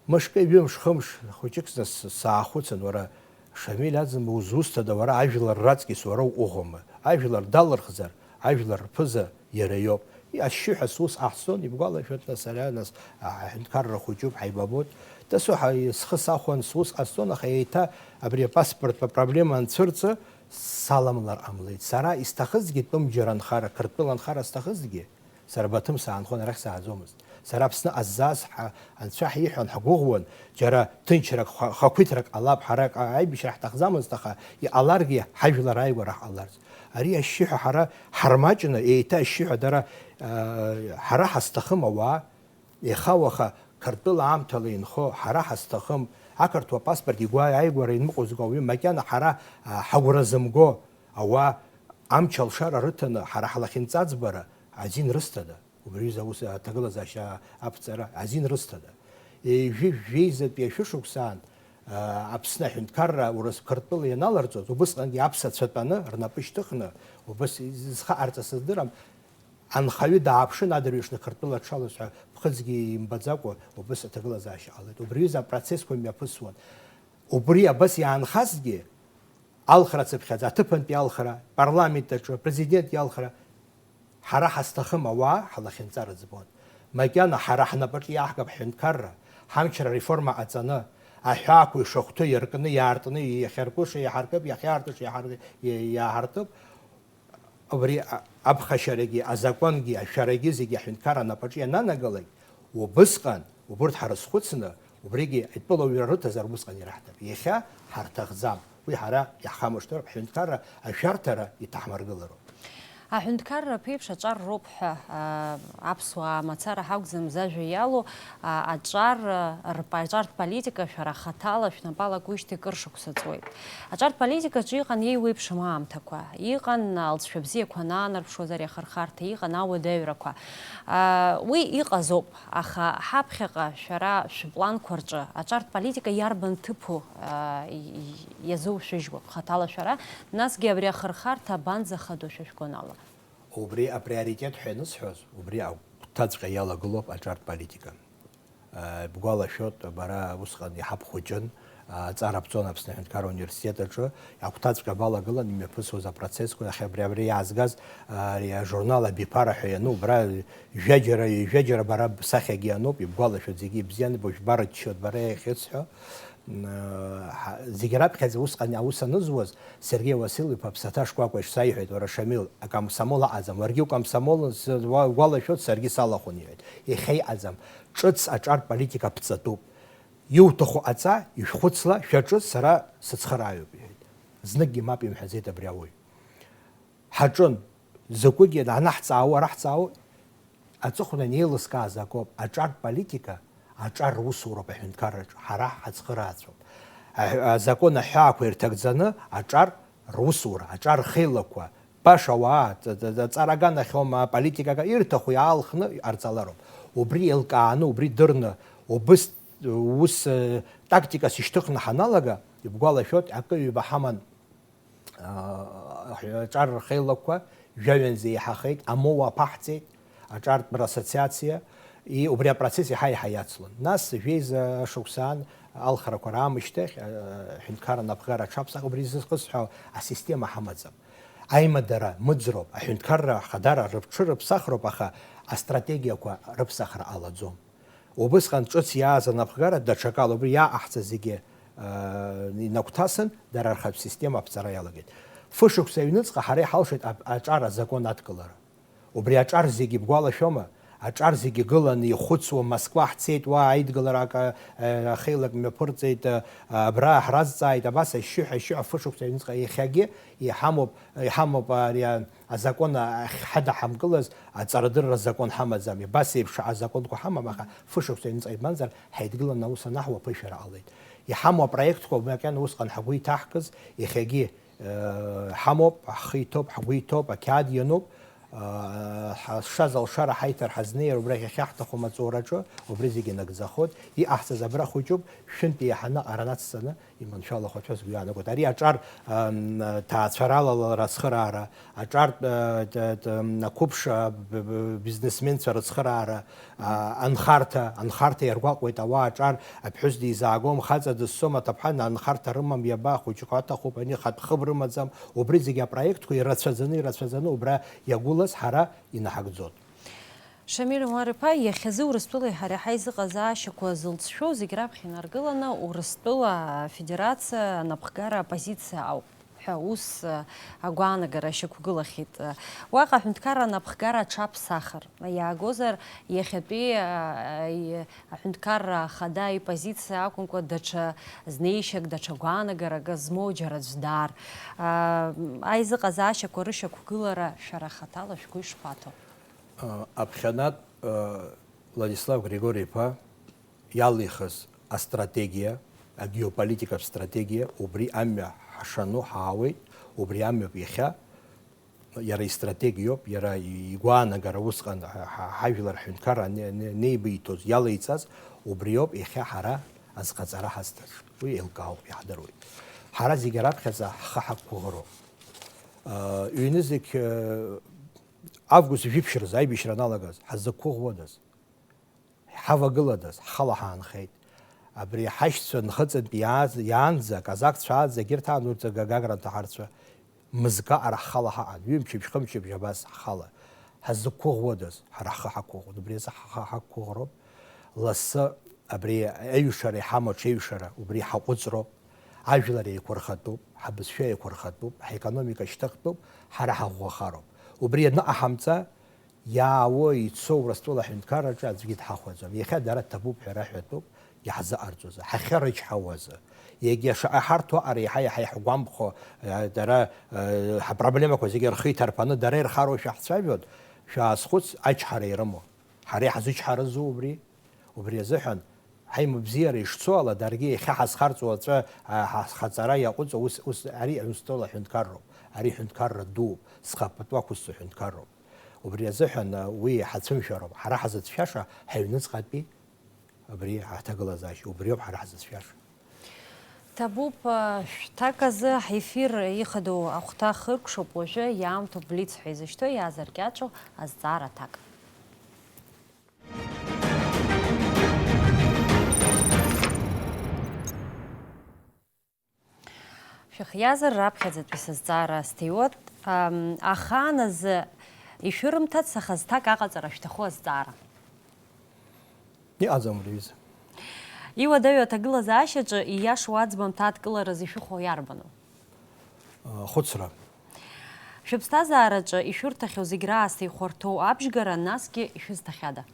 мышкы, ҩымш, хымш, хәыҷык зас саахәыцын, уара, Шамиль Аӡынба, узусҭада уара, ажәлар раҵкьыс уара уҟәыӷома? Ажәлар далырхзар, ажәлар рԥыза иара иоуп. Ашьшьыҳәа сус ҟаҳҵон, ибгәалашәоит, нас, ара, нас, аҳәынҭқарра хәыҷуп, ҳаибабоит. Дасу ҳа-, схы сахәан, сус ҟасҵон, аха еиҭа абри апаспорттә апроблема анцәырҵы, саламлар ҟамлеит. Сара исҭахызгьы тәым џьара анхара, Қырҭтәыла анхара сҭахызгьы, сара Баҭым саанхон, арахь сааӡомызт. Сара Аԥсны ҟазҵаз ҳа-, анцәа ҳиҳәон, ҳгәыӷуан, џьара ҭынчрак, ха-, хақәиҭрак ҟалап, ҳара ак-, аибашьра ҳҭахӡамызт, аха иҟаларгьы ҳажәлар ааигәара ҳҟаларц. Ари ашьшьыҳәа ҳара ҳармаҷны, еиҭа ашьшьыҳәа дара, аа, ҳара ҳазҭахым ауаа, иаха-уаха Қырҭтәыла аамҭала инхо ҳара ҳазҭахым, ақырҭуа паспорт игәы ааигәара инмыҟәызго ауаҩы, макьана ҳара, аа, ҳагәра зымго ауаа амч алшара рыҭаны ҳара ҳлахьынҵа аӡбара азин рысҭада? Убри аҩыза аус аҭагылазаашьа аԥҵара азин рысҭада? Ҩажәи жәеизатәи ашәышықәсаан, аа, Аԥсны аҳәынҭқарра Урыс-, Қырҭтәыла ианаларҵоз, убысҟангьы аԥсацәа тәаны, рнапы шьҭыхны, убыс зхы ҟарҵаз сыздырам, анхаҩы дааԥшын, адырҩаҽны Қырҭтәыла дшалаз ҳәа ԥхыӡгьы имбаӡакәа, убыс аҭагылазаашьа ҟалеит. Убри аҩыза апроцессқәа мҩаԥысуан. Убри абас иаанхазгьы, алхра цыԥхьаӡа, аҭыԥантәи алхра, парламент аҿы, апрезидент иалхра, ҳара ҳазҭахым ауаа ҳлахьынҵа рыӡбон. Макьана ҳара ҳнапаҿы иаҳгап ҳҳәынҭқарра, ҳамчра ареформа ҟаҵаны, аҳәаақәа ишахәҭоу иаркны, иаартны, иахьаркыша иаҳаркып, иахьаартыша иаҳар-, иа-, иаҳартып. Убри а-, аԥхашьарагьы, азакәангьы, ашәарагьы зегьы аҳәынҭқарра анапаҿы иананагалак, убысҟан, убырҭ ҳрызхәыцны, убригьы атәылауаҩра рыҭазар, убысҟан ираҳҭап. Иахьа ҳарҭахӡам. Уи ҳара иаҳхамышҭроуп, ҳҳәынҭқарра ашәарҭара иҭаҳмыргылароуп. Аҳәынҭқарра ԥеиԥш аҿар роуп ҳәа, аа, аԥсуаа мацара ҳакәӡам зажәа иалоу, аа, аҿар, рпа-, аҿартә политика шәара хаҭала шәнапы алакуижьҭеи кыр шықәса ҵуеит. Аҿартә политикаҿы иҟан еиуеиԥшым аамҭақәа, иҟан алҵшәа бзиақәа анаанарԥшуаз ари ахырхарҭа, иҟан ауадаҩрақәа. Аа, уи иҟазоуп, аха ҳаԥхьаҟа шәара шәпланқәа рҿы аҿартә политика иарбан ҭыԥу, аа, и-, и-, иазушәыжьуа бхаҭала шәара, насгьы абри ахырхарҭа абанӡахадоу шәа шәгәанала? Убри априоритет ҳәа ианысҳәоз, убри агәҭаҵәҟьа иалагылоуп аҿартә политика. Э, бгәалашәоит, бара усҟан иҳабхәыҷын, аҵара бҵон Аԥсны аҳәынҭқарра университет аҿы, агәҭаҵәҟьа балагылан имҩаԥысуаз апроцессқәа, иахьа абри, абри иаазгаз, ари ажурнал Абиԥара ҳәа иану, убра жәаџьара, ҩажәаџьара бара бсахьагьы иануп, ибгәалашәоит, зегьы ибзиан, ибжәбаратәшьоит бара иахьысҳәо. М, ҳа-, зегь раԥхьаӡа усҟан аус анызуаз, Сергеи Васил-иԥа ԥсаҭа шкәакәа ишсаиҳәеит, уара, Шамил, акомсомол аҟаӡам, уаргьы укомсомолын, с-, уа-, угәалашәоит, саргьы салахәын, иҳәеит. Иахьа иҟаӡам. Ҿыц аҿартә политика ԥҵатәуп. Иуҭаху ҟаҵа, ишәхәыцла, шәаҿы, сара сыцхырааҩуп, иҳәеит. Зныкгьы мап имҳәаӡеит абри ауаҩ. Ҳаҿын, закәыгьы анаҳҵаауа, араҳҵаауа, аҵыхәтәан еилыскааз акоуп, аҿартә политика, аҿар русуроуп аҳәынҭқарраҿы, ҳара ҳацхыраацәоуп. Аҳ-, азакәын аҳәаақәа ирҭагӡаны аҿар русура, аҿар рхеилақәа, баша ауаа, ҵ-, ҵ-, ҵ-, ҵара аганахьоума, аполитика ага-, ирҭаху иаалхны иҟарҵалароуп. Убри еилкааны, убри дырны, убыс, ус, э, тактикас ишьҭыхны ҳаналага, ибгәалашәоит, акы-ҩба ҳаман, аа, аҿар рхеилақәа жәаҩанӡа еиҳахеит, амоуа аԥаҳҵеит, аҿартәра ассоциациа, и убри апроцесс еиҳа-еиҳа иацлон. Нас жәеиза шықәсаан алхрақәа раамышьҭахь, аа, аҳәынҭқарра анапхгара аҽаԥсах, убри зысхысҳәаау асистема ҳамаӡам. Аимадара мыӡроуп, аҳәынҭқарра ахадара рыԥҽырыԥсахроуп, аха астратегиақәа рыԥсахра ҟалаӡом. Убысҟан ҿыц иааз анапхгара даҽакала убри иааҟаҳҵаз зегьы, аа, инагәҭасын, дара рхатә система аԥҵара иалагеит. Фышықәса аҩныҵҟа ҳара иҳалшеит ап-, аҿар азакәан адкылара. Убри аҿар зегьы бгәалашәома? Аҿар зегьы гыланы ихәыцуа Москва ҳцеит, уа аидгылара акы, э, ахеилак мҩаԥырҵеит, э, абра ҳразҵааит, абас ашьшьыҳәа, ашьшьыҳәа фышықәса аҩныҵҟа иахьагьы иҳамоуп, иҳамоуп ари а-, азакәан ахь ҳадаҳамкылаз аҵарадырра азакәан ҳамаӡами? Абас еиԥш азакәанқәа ҳамам, аха фышықәса ҩныҵҟа ибанзар, ҳаидгыланы аус анаҳуа аԥышәара ҟалеит. Иҳамоу апроектқәа макьана усҟан ҳгәы иҭаҳкыз, иахьагьы, э, ҳамоуп, ҳхы иҭоуп, ҳгәы иҭоуп, ақьаад иануп, э, ҳазшаз алшара ҳаиҭар ҳазнеир, убрахь иахьаҳҭаху амаҵураҿы, убри зегьы нагӡахоит. Иҟаҳҵаз абра хәыҷуп, шәынтә еиҳаны ара нацҵаны иманшәалахо ҳәа сгәы иаанагоит. Ари аҿар, ам, ҭаацәарала лара ацхыраара, аҿартә, а, т-, т-, м, ақәыԥш, а, б-, б-, бизнесменцәа рыцхыраара, а, анхарҭа, анхарҭа иаргәаҟуеит ауаа аҿар, аԥҳәыс дизаагом, хаҵа дызцом, аҭыԥҳа анхарҭа рымам, иаба, ахәыҷқәа аҭахуп, ани хатә хыб рымаӡам, убри зегьы апроектқәа ирацәаӡаны, ирацәаӡаны убра иагәылаз ҳара инаҳагӡоит. Шамиль Умар-иԥа, иахьазы Урыстәылеи ҳареи ҳаизыҟазаашьақәа зылҵшәоу зегь раԥхьа инаргыланы Урыстәыла Афедерациа анапхгара апозициа ауп ҳәа ус агәаанагара шьақәгылахьеит. Уаҟа аҳәынҭқарра анапхгара аҽаԥсахыр иаагозар, иахьатәи, а, и-, аҳәынҭқарра ахада ипозициа акәымкәа даҽа знеишьак, даҽа гәаанагарак змоу џьара аӡә даар. А, аизыҟазаашьақәа рышьақәгылара шәара хаҭала шәгәы ишԥаҭо? Аԥхьанатә, Владислав Григори-иԥа иалихыз астратегиа, агеополитикатә стратегиа, убри амҩа ҳашану ҳаауеит, убри амҩоуп иахьа, иара истратегиоуп, иара игәаанагара усҟан ҳа-, ҳа-, ҳажәлар ҳҳәынҭқарра ане-, ане-, анеибиҭоз, иалеиҵаз, убриоуп иахьа ҳара азхаҵара ҳазҭаз. Уи еилкаауп, иаҳдыруеит. Ҳара зегьы раԥхьаӡа ҳхы ҳақәгәыӷроуп. Ҩнызқь, август жәиԥшь рзы аибашьра аналагаз, ҳаззықәгәыӷуадаз? Ҳавагыладаз? Ҳхала ҳаанхеит. Абри ҳашьцәа Нхыҵынтә иааз, иаанӡа, аказакцәа аанӡа, егьырҭ аан урҭ Гагра анҭаҳарцәа, мызкы аҟара ҳхала ҳаҟан. Ҩымчыбжь, хымчыбжь абас ҳхала. Ҳаззықәгәыӷуадаз? Ҳара ҳхы ҳақәгәыӷуан. Убри азы ҳхы ҳақәгәыӷроуп. Лассы абри аҩшара иҳамоу аҽеиҩшара убри ҳаҟәыҵроуп. Ажәлар еиқәырхатәуп, ҳабызшәа еиқәырхатәуп, ҳекономика шьҭыхтәуп, ҳара ҳаӷәӷәахароуп. Убри аныҟаҳамҵа, иаауа, ицо Урыстәыла аҳәынҭқарраҿы аӡәгьы дҳахәаӡом. Иахьа дара дҭабуп ҳәа раҳәатәуп, иаҳзыҟарҵозар, ҳахьырычҳауазар, Егьа шаҟа ҳарҭо аҟара еиҳа-еиҳа иаҳгәамԥхо, э, дара, э, ҳапроблемақәа зегьы рхы иҭарԥаны дара ирхароушәа ҳцәажәоит, шәаазхәыц, ачҳара ирымоу. Ҳара иаҳзычҳарызу убри? Убри азыҳәан, ҳаимабзиара ишцо ала, даргьы иахьа ҳазхарҵо аҵәа, а, ҳа-, ҳхаҵара иаҟәыҵо ус, ус, ари Аусҭоула ҳәынҭқарроуп, ари ҳәынҭқарра дууп, зхаԥатәы ақәызҵо ҳәынҭқарроуп. Убри азыҳәан, а, уи ҳацәымшәароуп, ҳара ҳазыцәшәаша ҳаҩныҵҟатәи абри ҳаҭагылазаашьа, убриоуп ҳара ҳзыцәшәаша. Ҭабуп, шәҭак азы ҳефир ихадоу ахәҭа хыркәшоуп, уажәы иаамҭоуп блиц ҳәа изышьҭоу иаазыркьаҿу азҵаара аҭак. Шәыхиазар, раԥхьаӡатәи сызҵаара сҭиуеит, ам, ахаан азы ишәырымҭац, аха зҭак аҟаҵара шәҭаху азҵаара. Иҟаӡам, рҩыза. Иуадаҩу аҭагылазаашьаҿы ииашоу аӡбамҭа адкылараз ишәыхәо иарбану? А, хәыцра. Шәыԥсҭазаараҿы ишәырҭахьоу зегь раасҭа ихәарҭоу абжьгара, насгьы ишәызҭахьада?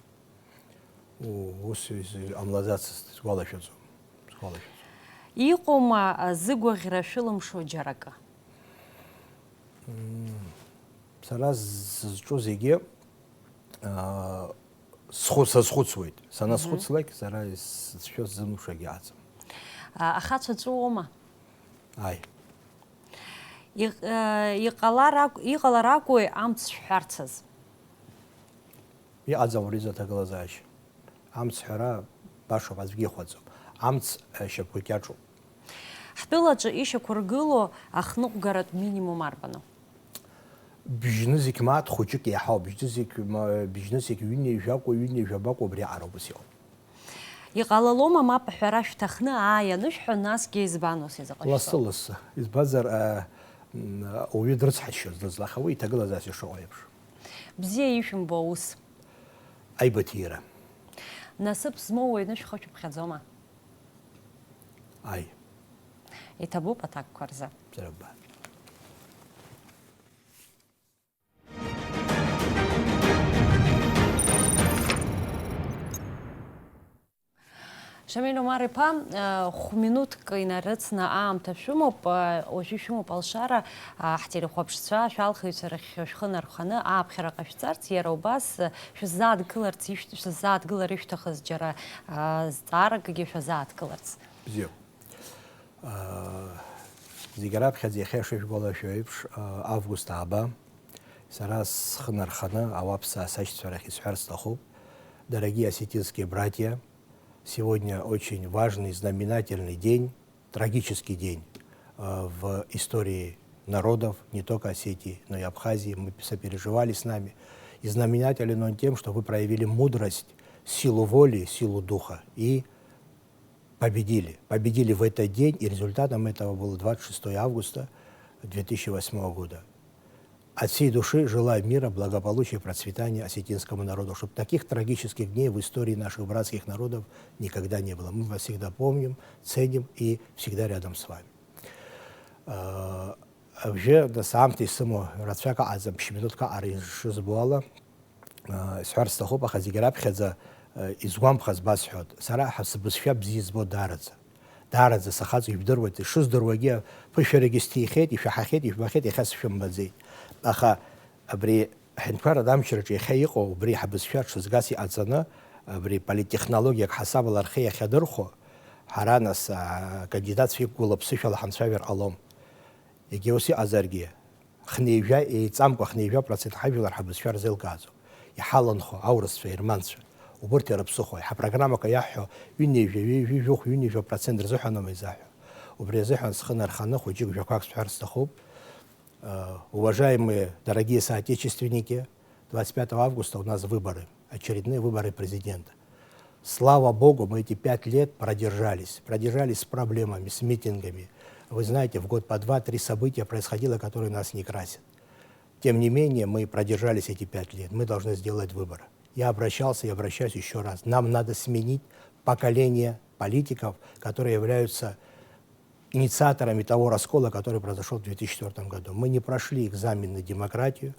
О, ус из-, ҟамлаӡацызт, сгәалашәаӡом, сгәалашәаӡом. Иҟоума, а, зыгәаӷьра шәылымшо џьара акы? М, сара з-, сызҿу зегьы, а, схәы-, сазхәыцуеит. Саназхәыцлак, мгм, сара ис-, сцәа сзымшагьы аӡам. А, ахацәа ҵәыуома? Аи. Иҟ-, э, иҟалар ак-, иҟалар акәуи амц шәҳәарцаз? Иҟаӡам уи изы аҭагылазаашьа. Амц ҳәара башоуп, аӡәгьы ихәаӡом. Амц, э, шьапқәа икьаҿуп. Ҳтәылаҿы ишьақәыргылоу ахныҟәгаратә минимум арбану? Бжьны зегь мааҭ хәыҷык еиҳауп, бжьны зегь ма-, бжьны зегь ҩынҩажәа акәу, ҩынҩажәа бакәу, убри аҟара ус иҟоуп. Иҟалалома мап аҳәара шәҭахны, ааи анышәҳәа, насгьы избан ус изыҟашәҵо? Лассы-лассы. Избанзар, а, м, ауаҩы дрыцҳашьоит зны-зынла, аха уи иҭагылазаашьа шыҟоу еиԥш. Бзиа ишәымбо аус? Аибыҭира. Насыԥ змоу уаҩны шәхы шәыԥхьаӡома? Аи. Иҭабуп аҭакқәа рзы. Бзиара ббааит. Шамиль Омар-иԥа, э, хә-минуҭк инарыцны аамҭа шәымоуп, э, уажәы шәымоуп алшара, э, ҳтелехәаԥшцәа, шәалхыҩцәа рахь шәхы нарханы ааԥхьара ҟашәҵарц, иара убас, э, шәыззааҭгыларц, ишәҭ-, шәыззааҭгылар ишәҭахыз џьара, э, зҵааракгьы шәазааҭгыларц. Бзиоуп. Зегь раԥхьаӡа иахьа ишышәгәалашәо еиԥш, август ааба, сара схы нарханы ауаԥсаа сашьцәа рахь исҳәар сҭахуп. Дорогие осетинские братья, сегодня очень важный, знаменательный день, трагический день, э, в истории народов, не только Осетии, но и Абхазии. Мы сопереживали с нами. И знаменателен он тем, что вы проявили мудрость, силу воли, силу духа и победили. Победили в этот день, и результатом этого было двадцать шестое августа две тысячи восьмого года. От всей души желаю мира, благополучия и процветания осетинскому народу, чтобы таких трагических дней в истории наших братских народов никогда не было. Мы вас всегда помним, ценим и всегда рядом с вами. Э, абжьы, нас, аамҭа исымоу рацәак аҟаӡам, ԥшь-минуҭк аҟара ишызбо ала, Исҳәар сҭахуп, аха зегь раԥхьаӡа, э, изгәамԥхаз басҳәоит. Сара ҳа-, сбызшәа бзиа избо даараӡа. Даараӡа сахаҵа ижәдыруеит, ишыздыруагьы ԥышәарагьы сҭихьеит, ишәаҳахьеит, ижәбахьеит, иахьа сшәымбаӡеит. Аха абри аҳәынҭқарратә амчраҿы иахьа иҟоу, убри ҳбызшәа ҽазгас иҟаҵаны, абри политтехнологиак ҳасабала рхы иахьадырхәо, ҳара нас, а, акандидатцәа иқәгылоу ԥсышәала ҳамцәажәар ҟалом. Егьа ус иҟазаргьы, хынҩажәа еиҵамкәа, хынҩажәа процент ҳажәлар ҳабызшәа рзеилкааӡом. Иҳаланхо аурысцәа, аерманцәа, убырҭ ирыԥсыхәои? Ҳапрограммақәа иаҳҳәо ҩынҩажәа, ҩажәи жәохә, ҩынҩажәа процент рзыҳәаноума изаҳҳәо? Убри азыҳәан схы нарханы хәыҷык жәақәак сҳәар сҭахуп. Э, уважаемые, дорогие соотечественники, двадцать пятого августа у нас выборы, очередные выборы президента. Слава Богу, мы эти пять лет продержались. Продержались с проблемами, с митингами. Вы знаете, в год по два-три события происходило, которые нас не красят. Тем не менее, мы продержались эти пять лет. Мы должны сделать выбор. Я обращался и обращаюсь ещё раз. Нам надо сменить поколение политиков, которые являются инициаторами того раскола, который произошёл в две тысячи четвёртом году. Мы не прошли экзамен на демократию,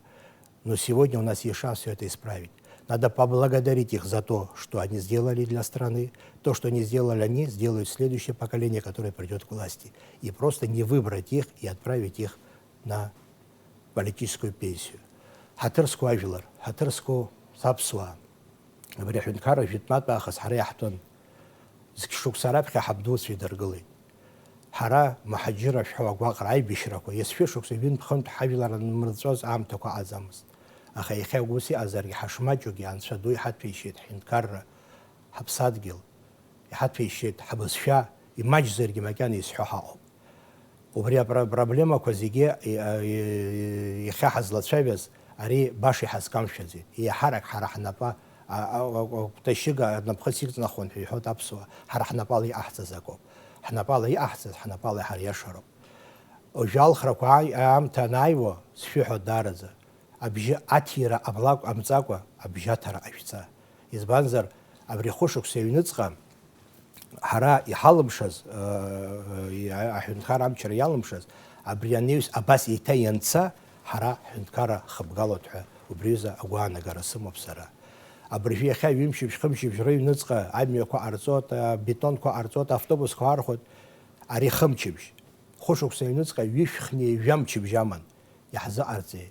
но сегодня у нас есть шанс всё это исправить. Надо поблагодарить их за то, что они сделали для страны. То, что не сделали они, сделают следующее поколение, которое придёт к власти. И просто не выбрать их и отправить их на политическую пенсию. Ҳаҭыр зқәу ажәлар, ҳаҭыр зқәу саԥсуаа. Абри аҳәынҭқарра жәытәнатә аахыс ҳара иаҳтәын. Зқьы шықәса раԥхьа ҳабдуцәа идыргылеит. Ҳара, мҳаџьырра шәҳәауа агәаҟра аибашьрақәа, есшәышықәса ҩынтә-хынтә ҳажәлар анмырҵәоз аамҭақәа ыҟаӡамызт. Аха иахьа ус иҟазаргьы, ҳашмаҷугьы Анцәа ду иҳаҭәеишьеит ҳҳәынҭқарра, ҳаԥсадгьыл, иҳаҭәеишьеит ҳабызшәа, имаҷзаргьы макьана изҳәо ҳаҟоуп. Убри апро-, проблемақәа зегьы, и-, а, и-, иахьа ҳазлацәажәаз, ари баша иҳазкамшәаӡеит. Еиҳарак ҳара ҳнапы, а, а, а, а, кәташьыга анапхыц иҵнахуан ҳәа иҳәоит аԥсуаа, ҳара ҳнапала иҟаҳҵаз акоуп. Ҳнапала иҟаҳҵаз, ҳнапала иҳариашароуп. Уажәы алхрақәа ааи-, аамҭа анааиуа, сшәыҳәа даараӡа, абжьы аҭира ҟамлакәа, ҟамҵакәа, абжьы аҭара ҟашәҵа. Избанзар, абри хәышықәса аҩныҵҟа ҳара иҳалымшаз, э, э, аҳәынҭқар амчра иалымшаз, абри анаҩс абас еиҭа ианца, ҳара ҳҳәынҭқарра хыбгалоит ҳәа убри аҩыза агәаанагара сымоуп сара. Абыржәы иахьа ҩымчыбжь, хымчыбжь рыҩныҵҟа амҩақәа ҟарҵоит, абетонқәа ҟарҵоит, автобусқәа архәоит. Ари хымчыбжь. Хәышықәса аҩныҵҟа ҩышәхнеи жәамчыбжь аман. Иаҳзыҟарҵеи?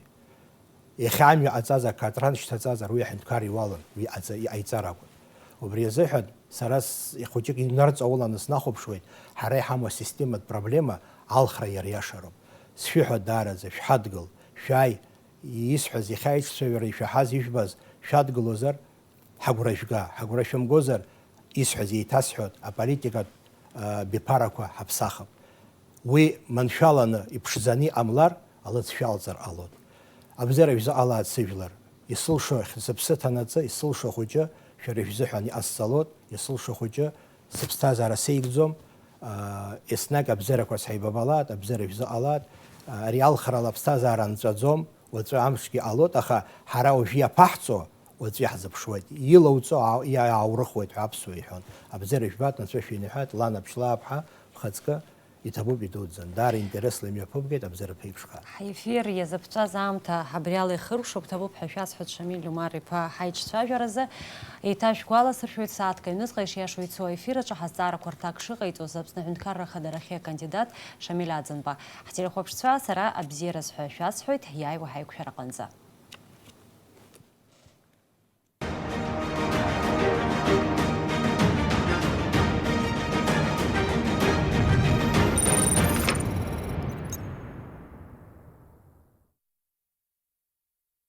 Иахьа амҩа ҟаҵазар, акатран шьҭаҵазар, уи аҳәынҭқар иуалын, уи аҵа-, иҟаиҵар акәын. Убри азыҳәан сара с-, ихәыҷык инарҵауланы снахәаԥшуеит, ҳара иҳамоу асистематә проблема алхра иариашароуп. Сшәыҳәа даараӡа, шәҳадгыл, шәааи, исҳәаз иахьа аиҿцәажәара ишәаҳаз, ишәбаз шәадгылозар, ҳагәра шәга, ҳагәра шәымгозар, исҳәаз еиҭасҳәоит, аполитикатә, а, биԥарақәа ҳаԥсахып. Уи маншәаланы иԥшӡаны иҟамлар, алыҵшәа алҵыр ҟалоит. Абзиара шәзыҟалааит, сыжәлар. Исылшо, сыԥсы ҭанаҵы, исылшо хәыҷы шәара шәзыҳәан иҟасҵалоит, исылшо хәыҷы сыԥсҭазаара сеигӡом, аа, еснагь абзиарақәа сҳаибабалааит, абзиара шәзыҟалааит, аа, ари алхрала аԥсҭазаара нҵәаӡом, уаҵәы амшгьы ҟалоит, аха ҳара уажәы иаԥаҳҵо, уаҵәы иаҳзыԥшуеит, илауҵо аа-, иааурыхуеит ҳәа аԥсуа иҳәон. Абзиара жәбааит, Анцәа шәиныҳәааит, лан Аԥшьлааԥҳа, бхаҵкы, иҭабуп идуӡӡан. Даара интересла имҩаԥыбгеит, абзиара ԥеиԥшхааит. Ҳефир иазыԥҵәаз аамҭа абриала ихыркәшоуп, ҭабуп ҳәа шәасҳәоит, Шамиль Лиумар-иԥа, ҳаиҿцәажәаразы. Еиҭашәгәаласыршәоит, сааҭк аҩныҵҟа ишиашоу ицо аефир аҿы ҳазҵаарақәа рҭак шыҟаиҵоз Аԥсны аҳәынҭқарра ахадарахьы акандидат Шамиль Аӡынба. Ҳтелехәаԥшцәа, сара абзиараз ҳәа шәасҳәоит, иааиуа ҳаиқәшәараҟынӡа.